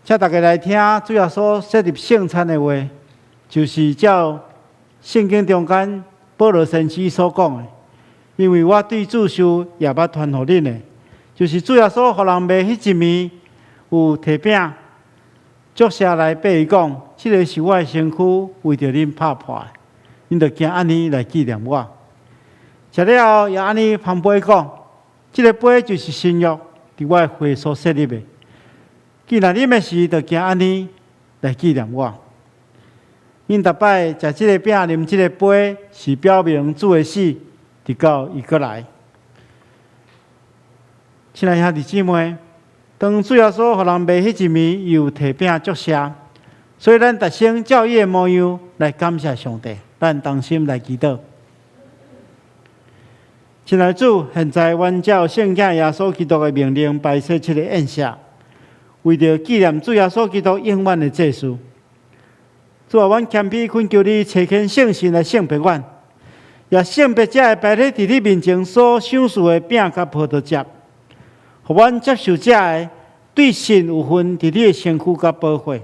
請大家來聽主耶穌設立聖餐的話，就是照聖經中間保羅先知所講的。因為我對主受也捌傳予恁的，就是主耶穌予人賣彼一暝，有提餅，祝謝來擘伊講，這个是我的身軀，為著恁拍破的，恁著行按呢來紀念我。食了後，也按呢捧杯講，這个杯就是新約，佇我的血所設立的。既然啉的時，就行按呢來紀念我。恁逐擺食這个餅、啉這个杯，是表明主的死，直到伊閣來。親愛兄弟姊妹，當主耶穌予人賣彼一暝，伊有提餅祝謝，所以咱逐先照伊的模樣來感謝上帝，咱同心來祈禱。親愛主，現在阮照聖子耶穌基督的命令擺設這个宴席，為著紀念主耶穌基督永遠的祭司。主啊，阮謙卑懇求你差遣聖神來聖別阮，也聖別這个擺佇佇你面前所賞賜的餅佮葡萄汁，予阮接受這个對神有份佇你的身軀佮寶血，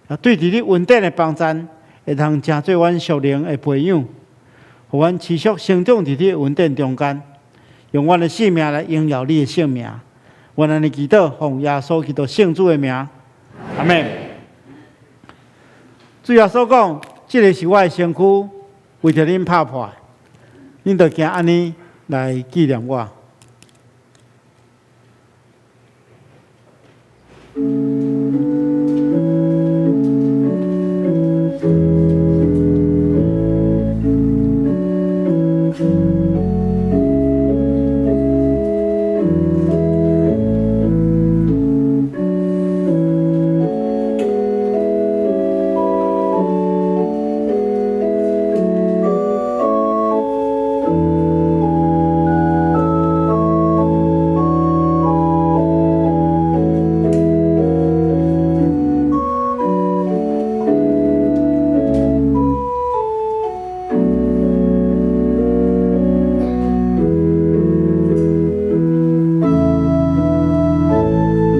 也對佇你恩典的幫贊，會通成做阮屬靈的培養，予阮持續成長佇你的恩典中間，用阮的性命來榮耀你的聖名。阮按呢祈禱，奉耶穌基督聖子的名，阿們。主耶穌講：這个是我的身軀，為著恁拍破，恁著行按呢來紀念我。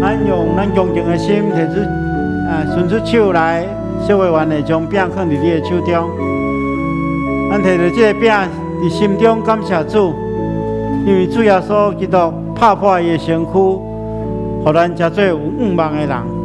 咱用咱恭敬的心，提出啊，伸出手來，小會員會將餅囥佇你的手中。咱提著這个餅，佇心中感謝主，因為主耶穌基督拍破伊的身軀，予咱成做有向望的人。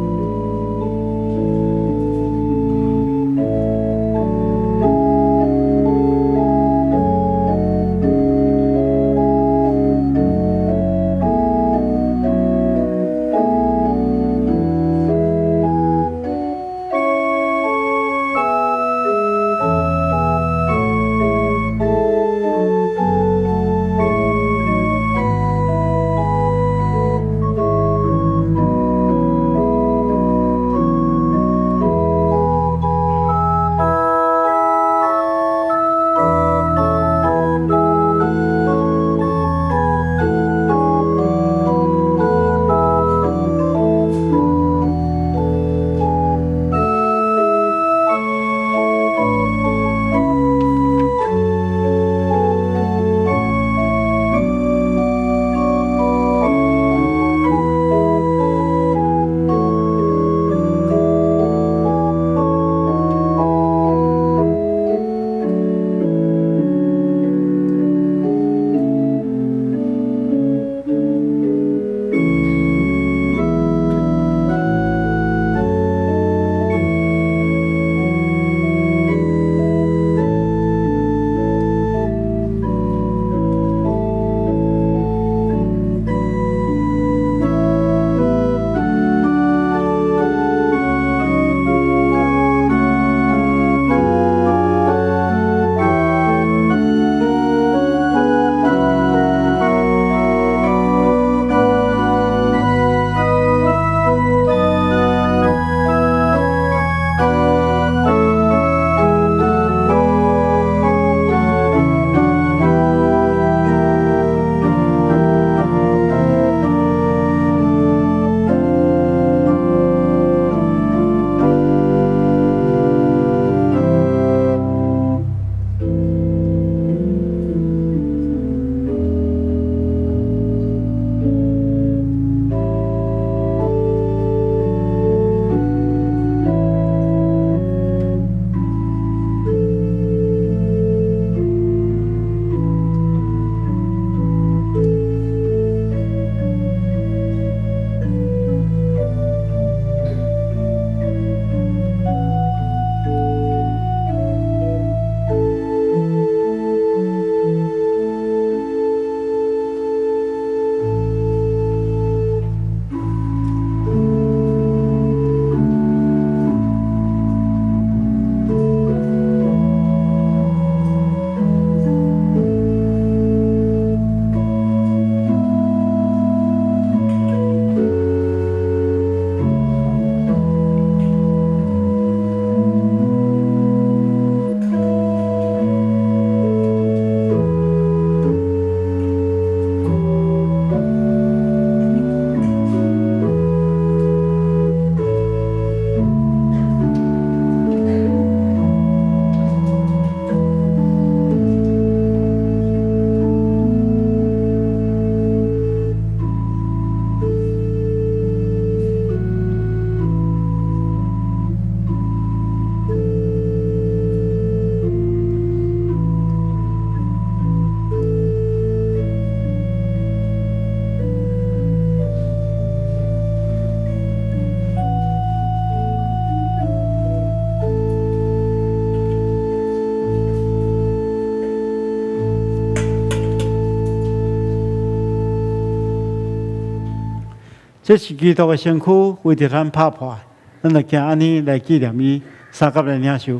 這是基督的身軀，為著咱拍破，咱就行按呢來紀念伊，相佮來領受。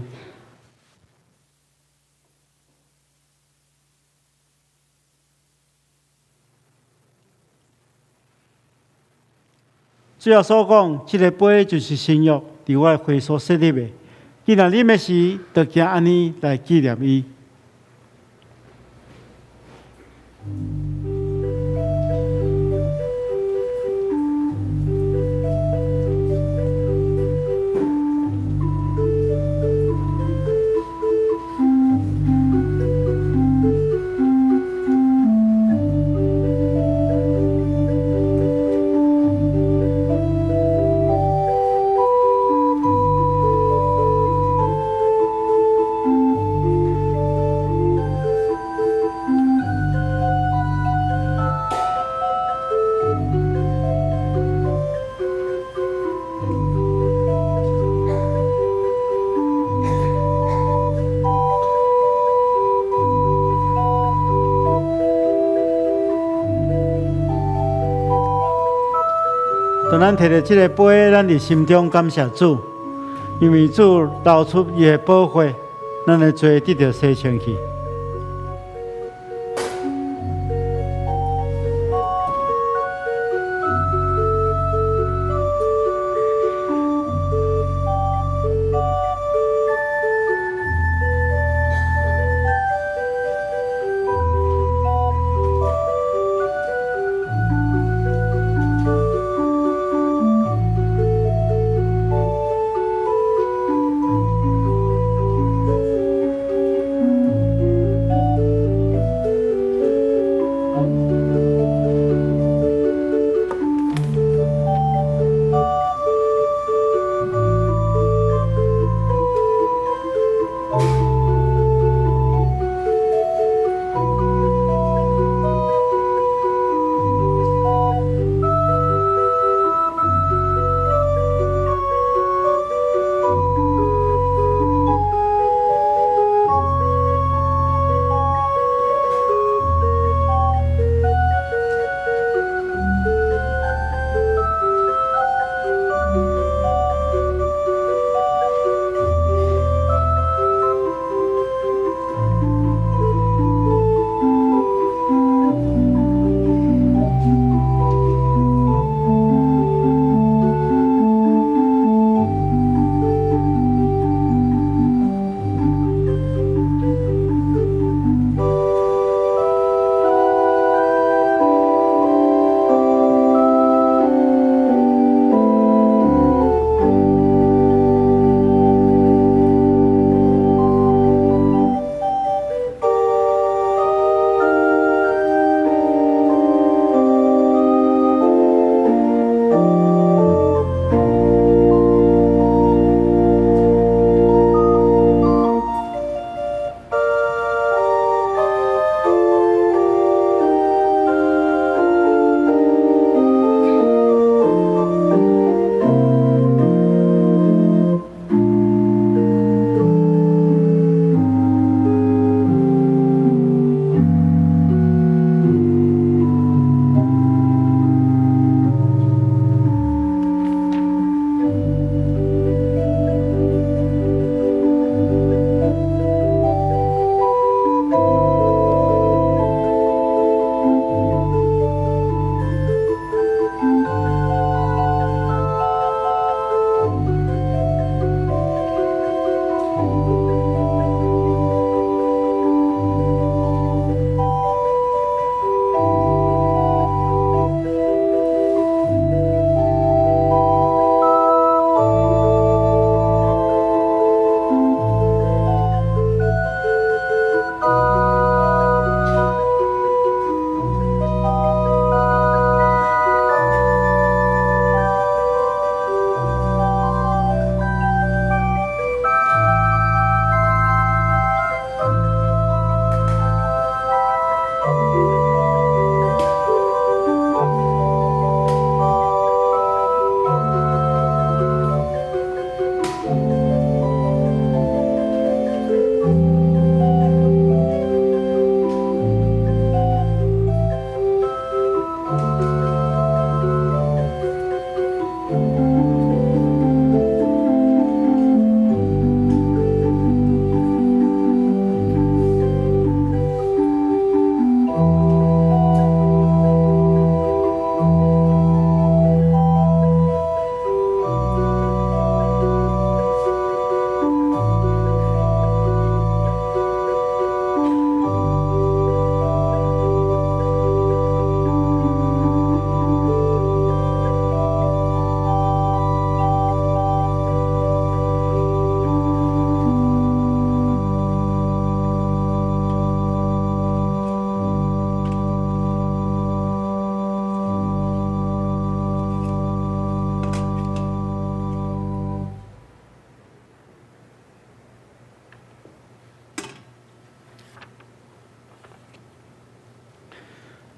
主耶穌講，這個杯就是新約，佇我的血所設立的。既然啉的時，就行按呢來紀念伊。當咱提著這个杯，咱佇心中感謝主，因為主流出伊的寶血，咱的罪得著洗清去。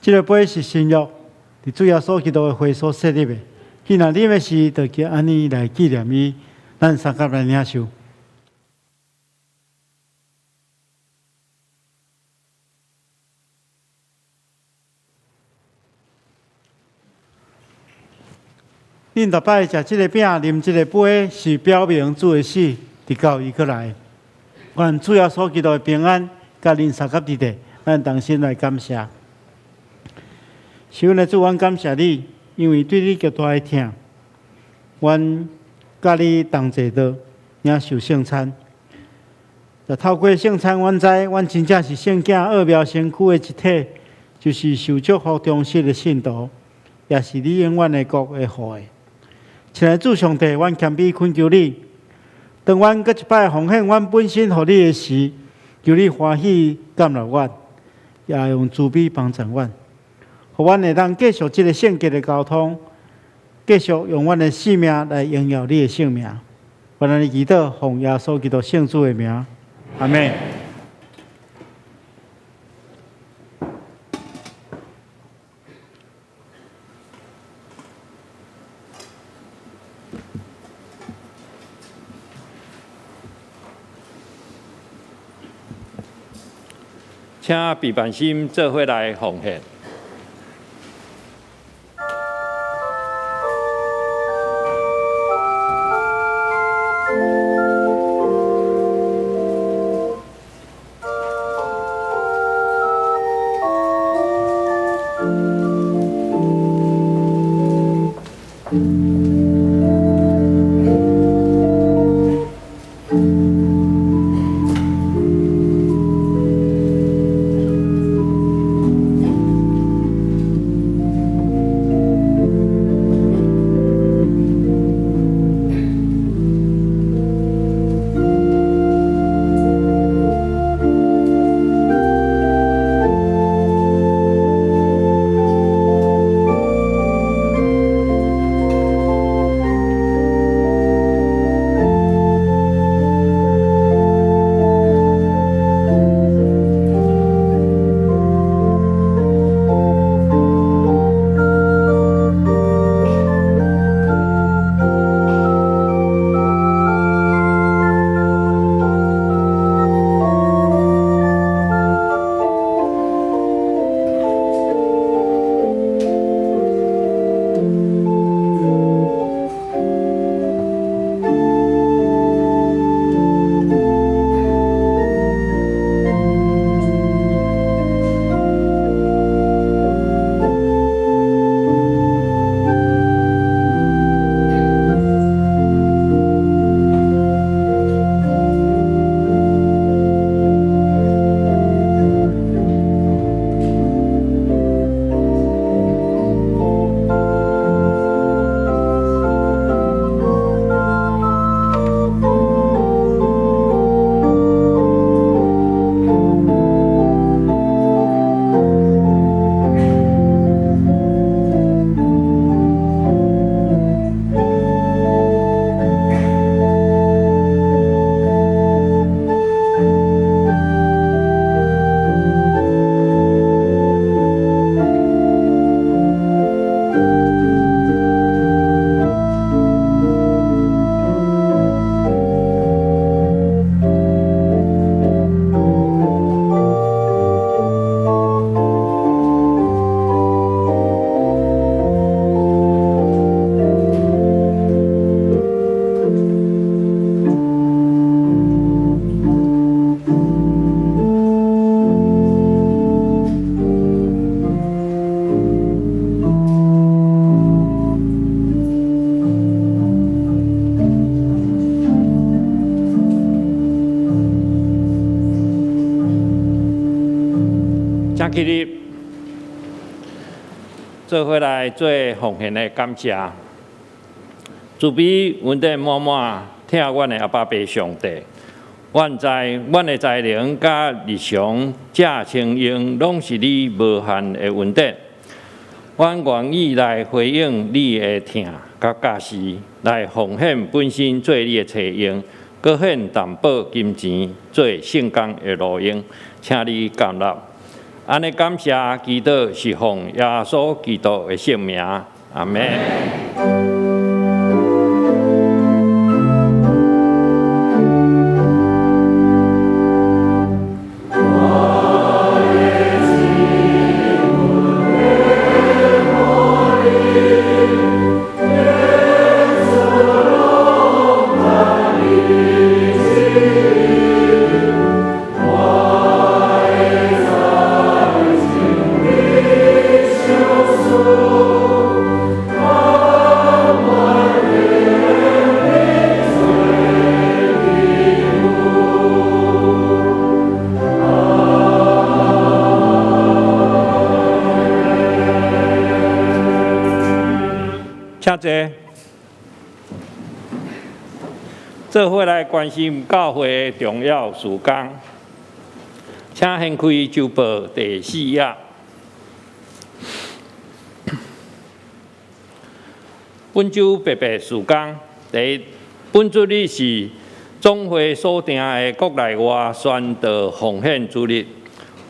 這个杯是新約，佇主耶穌基督的血所設立的。彼若啉的時，就記按呢來紀念伊。咱相佮來領受。恁逐擺食這个餅、啉這個杯，是表明主的死，直到伊閣來。願主耶穌基督的平安，佮恁相佮佇咧，咱同心來感謝。是阮的主，阮感謝你，因為對你極大的疼，阮佮你同坐桌領受聖餐。就透過聖餐，阮知阮真正是聖囝奧妙身軀的一體，就是受祝福忠實的信徒，也是你永遠的國的後裔。親愛的主上帝，阮謙卑懇求你，當阮閣一擺奉獻阮本身予你的時，求你歡喜接納阮，也用慈悲幫助阮，予阮會當繼續這个聖潔的交通，繼續用阮的生命來榮耀你的聖名。阮按呢祈禱，奉耶穌基督聖子的名，阿們。請備辦心做伙來奉獻。請起立，做伙來做奉獻的感謝。慈悲恩典滿滿，疼阮的阿爸父上帝，阮知阮的才能佮日常食穿用，攏是你無限的恩典。阮願意來回應你的疼佮教示，來奉獻本身做你的冊用，閣獻淡薄金錢做聖工的路用，請你接納。按呢感謝祈禱是奉耶穌基督的聖名，阿們。請坐。做伙來關心教會的重要事工，請掀開週報第四頁。本週特別事工，第一，本主日是總會所定的國內外宣道奉獻主日，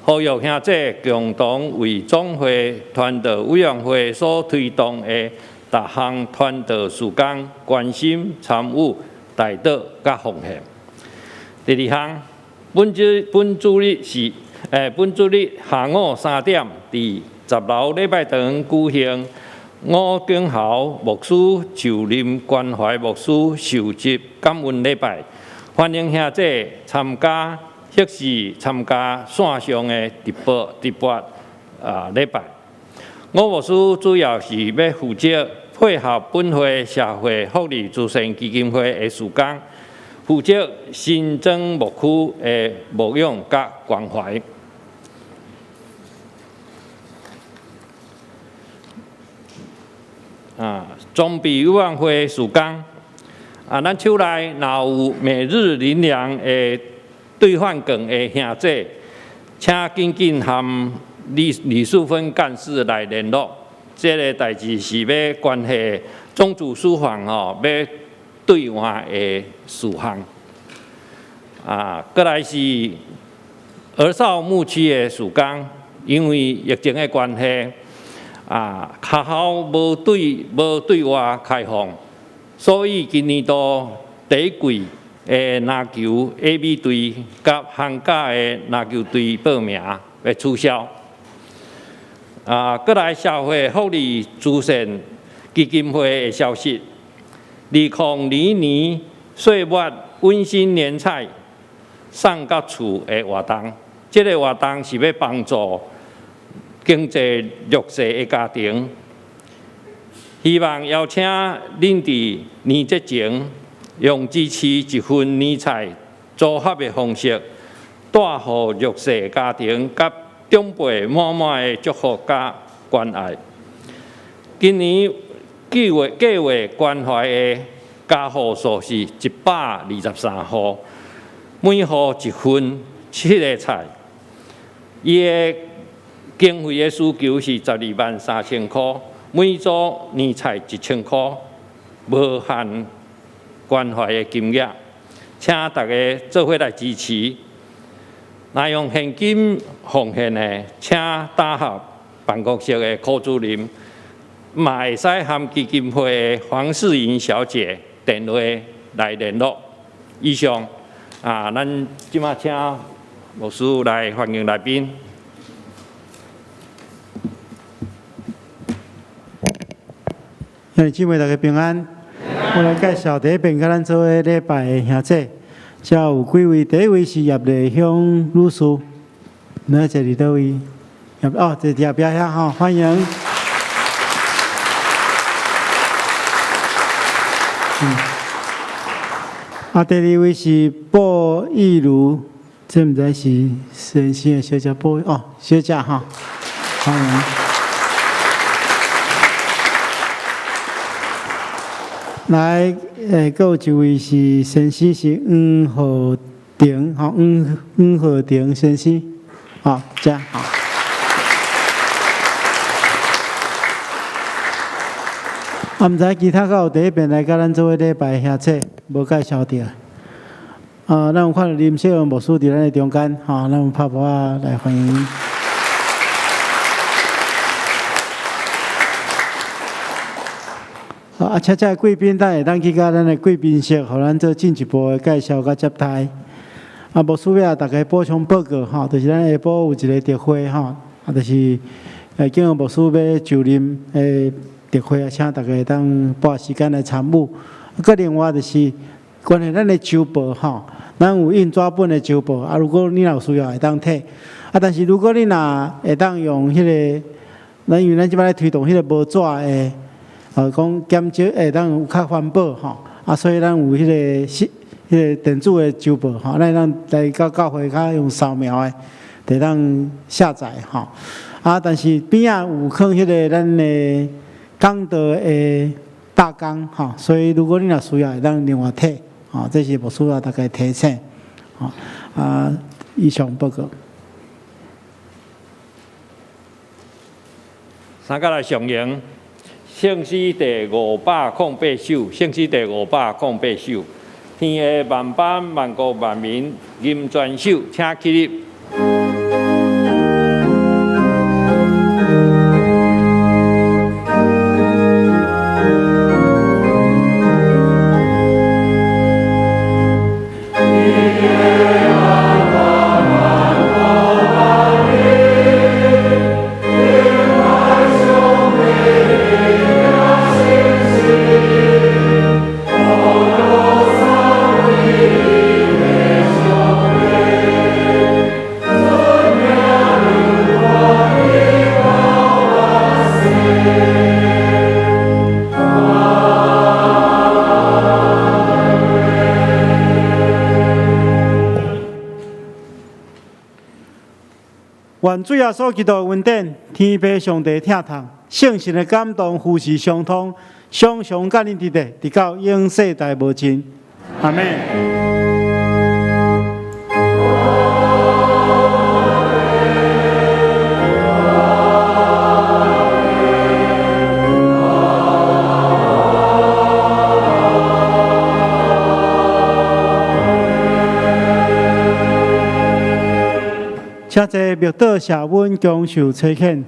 呼籲兄弟共同為總會傳道委員會所推動的逐項傳道事工關心、參與、代禱佮奉獻。第二項，本主日下午3點，佇10樓禮拜堂舉行吳景豪牧師就任關懷牧師受職感恩禮拜，歡迎兄弟參加，或是參加線上的直播禮拜。吳牧師主要是欲負責配合本會社會福利慈善基金會的事工，負責新莊牧區的牧養佮關懷。裝備委員會事工，咱手內若有每日靈糧的兌換券的兄弟，請緊緊和李李淑芬幹事來聯絡。這个代誌是欲關係總主書房吼，欲兌換的事項。閣來是兒少牧區的事工，因為疫情的關係，學校無對外開放，所以今年度第一季的籃球 A、B 隊佮寒假的籃球隊報名欲取消。閣來社會福利慈善基金會的消息，2022年歲末溫馨年菜送到厝的活動，這个活動是欲幫助經濟弱勢的家庭，希望邀請恁佇年節前用支持一份年菜組合的方式，帶予弱勢家庭佮長輩滿滿的祝福佮關愛。今年計劃關懷的家戶數是123戶，每戶一份七个菜，伊的經費的需求是123,000箍，每組年菜1000箍，無限關懷的金額，請大家做伙來支持。若用現金奉獻的，請打合辦公室的柯主任，嘛會使和基金會的黃世瑩小姐電話來聯絡。以上，咱這馬請牧師來歡迎來賓。兄弟姊妹大家平安。我來介紹第一遍佮咱做伙禮拜的兄弟，遮有幾位？第一位是葉麗香女士，你坐佇佗位？葉哦，坐佇後壁遐吼，歡迎。第二位是布義如，這毋知是先生的小姐布哦，小姐吼，歡迎。來，閣有一位是先生是黃浩庭，吼，黃浩庭先生，吼，遮吼。毋知其他閣有佇彼邊來佮咱做伙禮拜兄弟，無介紹著。咱有看著林世榮牧師佇咱的中間，吼，咱有拍噗仔來歡迎。啊，請這貴賓，等會當去佮咱的貴賓室，予咱做進一步的介紹佮接待。啊，牧師欲大家補充報告吼，就是咱下晡有一個特會吼，啊，就是叫牧師欲就任的特會啊，請大家會當撥時間來參與。啊，閣另外就是關於咱的週報吼，咱有印紙本的週報，啊，如果你若有需要會當提。啊，但是如果你若會當用彼個，咱因為咱這擺咧推動彼個無紙的，講減少會當有較環保吼，啊，所以咱有彼個是彼個電子的週報吼，咱會當來到教會較用掃描的，會當下載吼。啊，但是邊仔有放彼個咱的講道的大綱吼，所以如果你若需要，會當另外提，吼，這是牧師啊，大家提醒，吼，啊，以上報告。三個來上迎，聖詩第508首，聖詩第508首，天下萬邦萬國萬民吟全首，請起立。願主耶穌基督的恩典、天父上帝疼痛、聖神的感動、扶持相通，常常佮恁佇咧，直到永世代無盡。阿們。請坐默禱謝恩，享受差遣。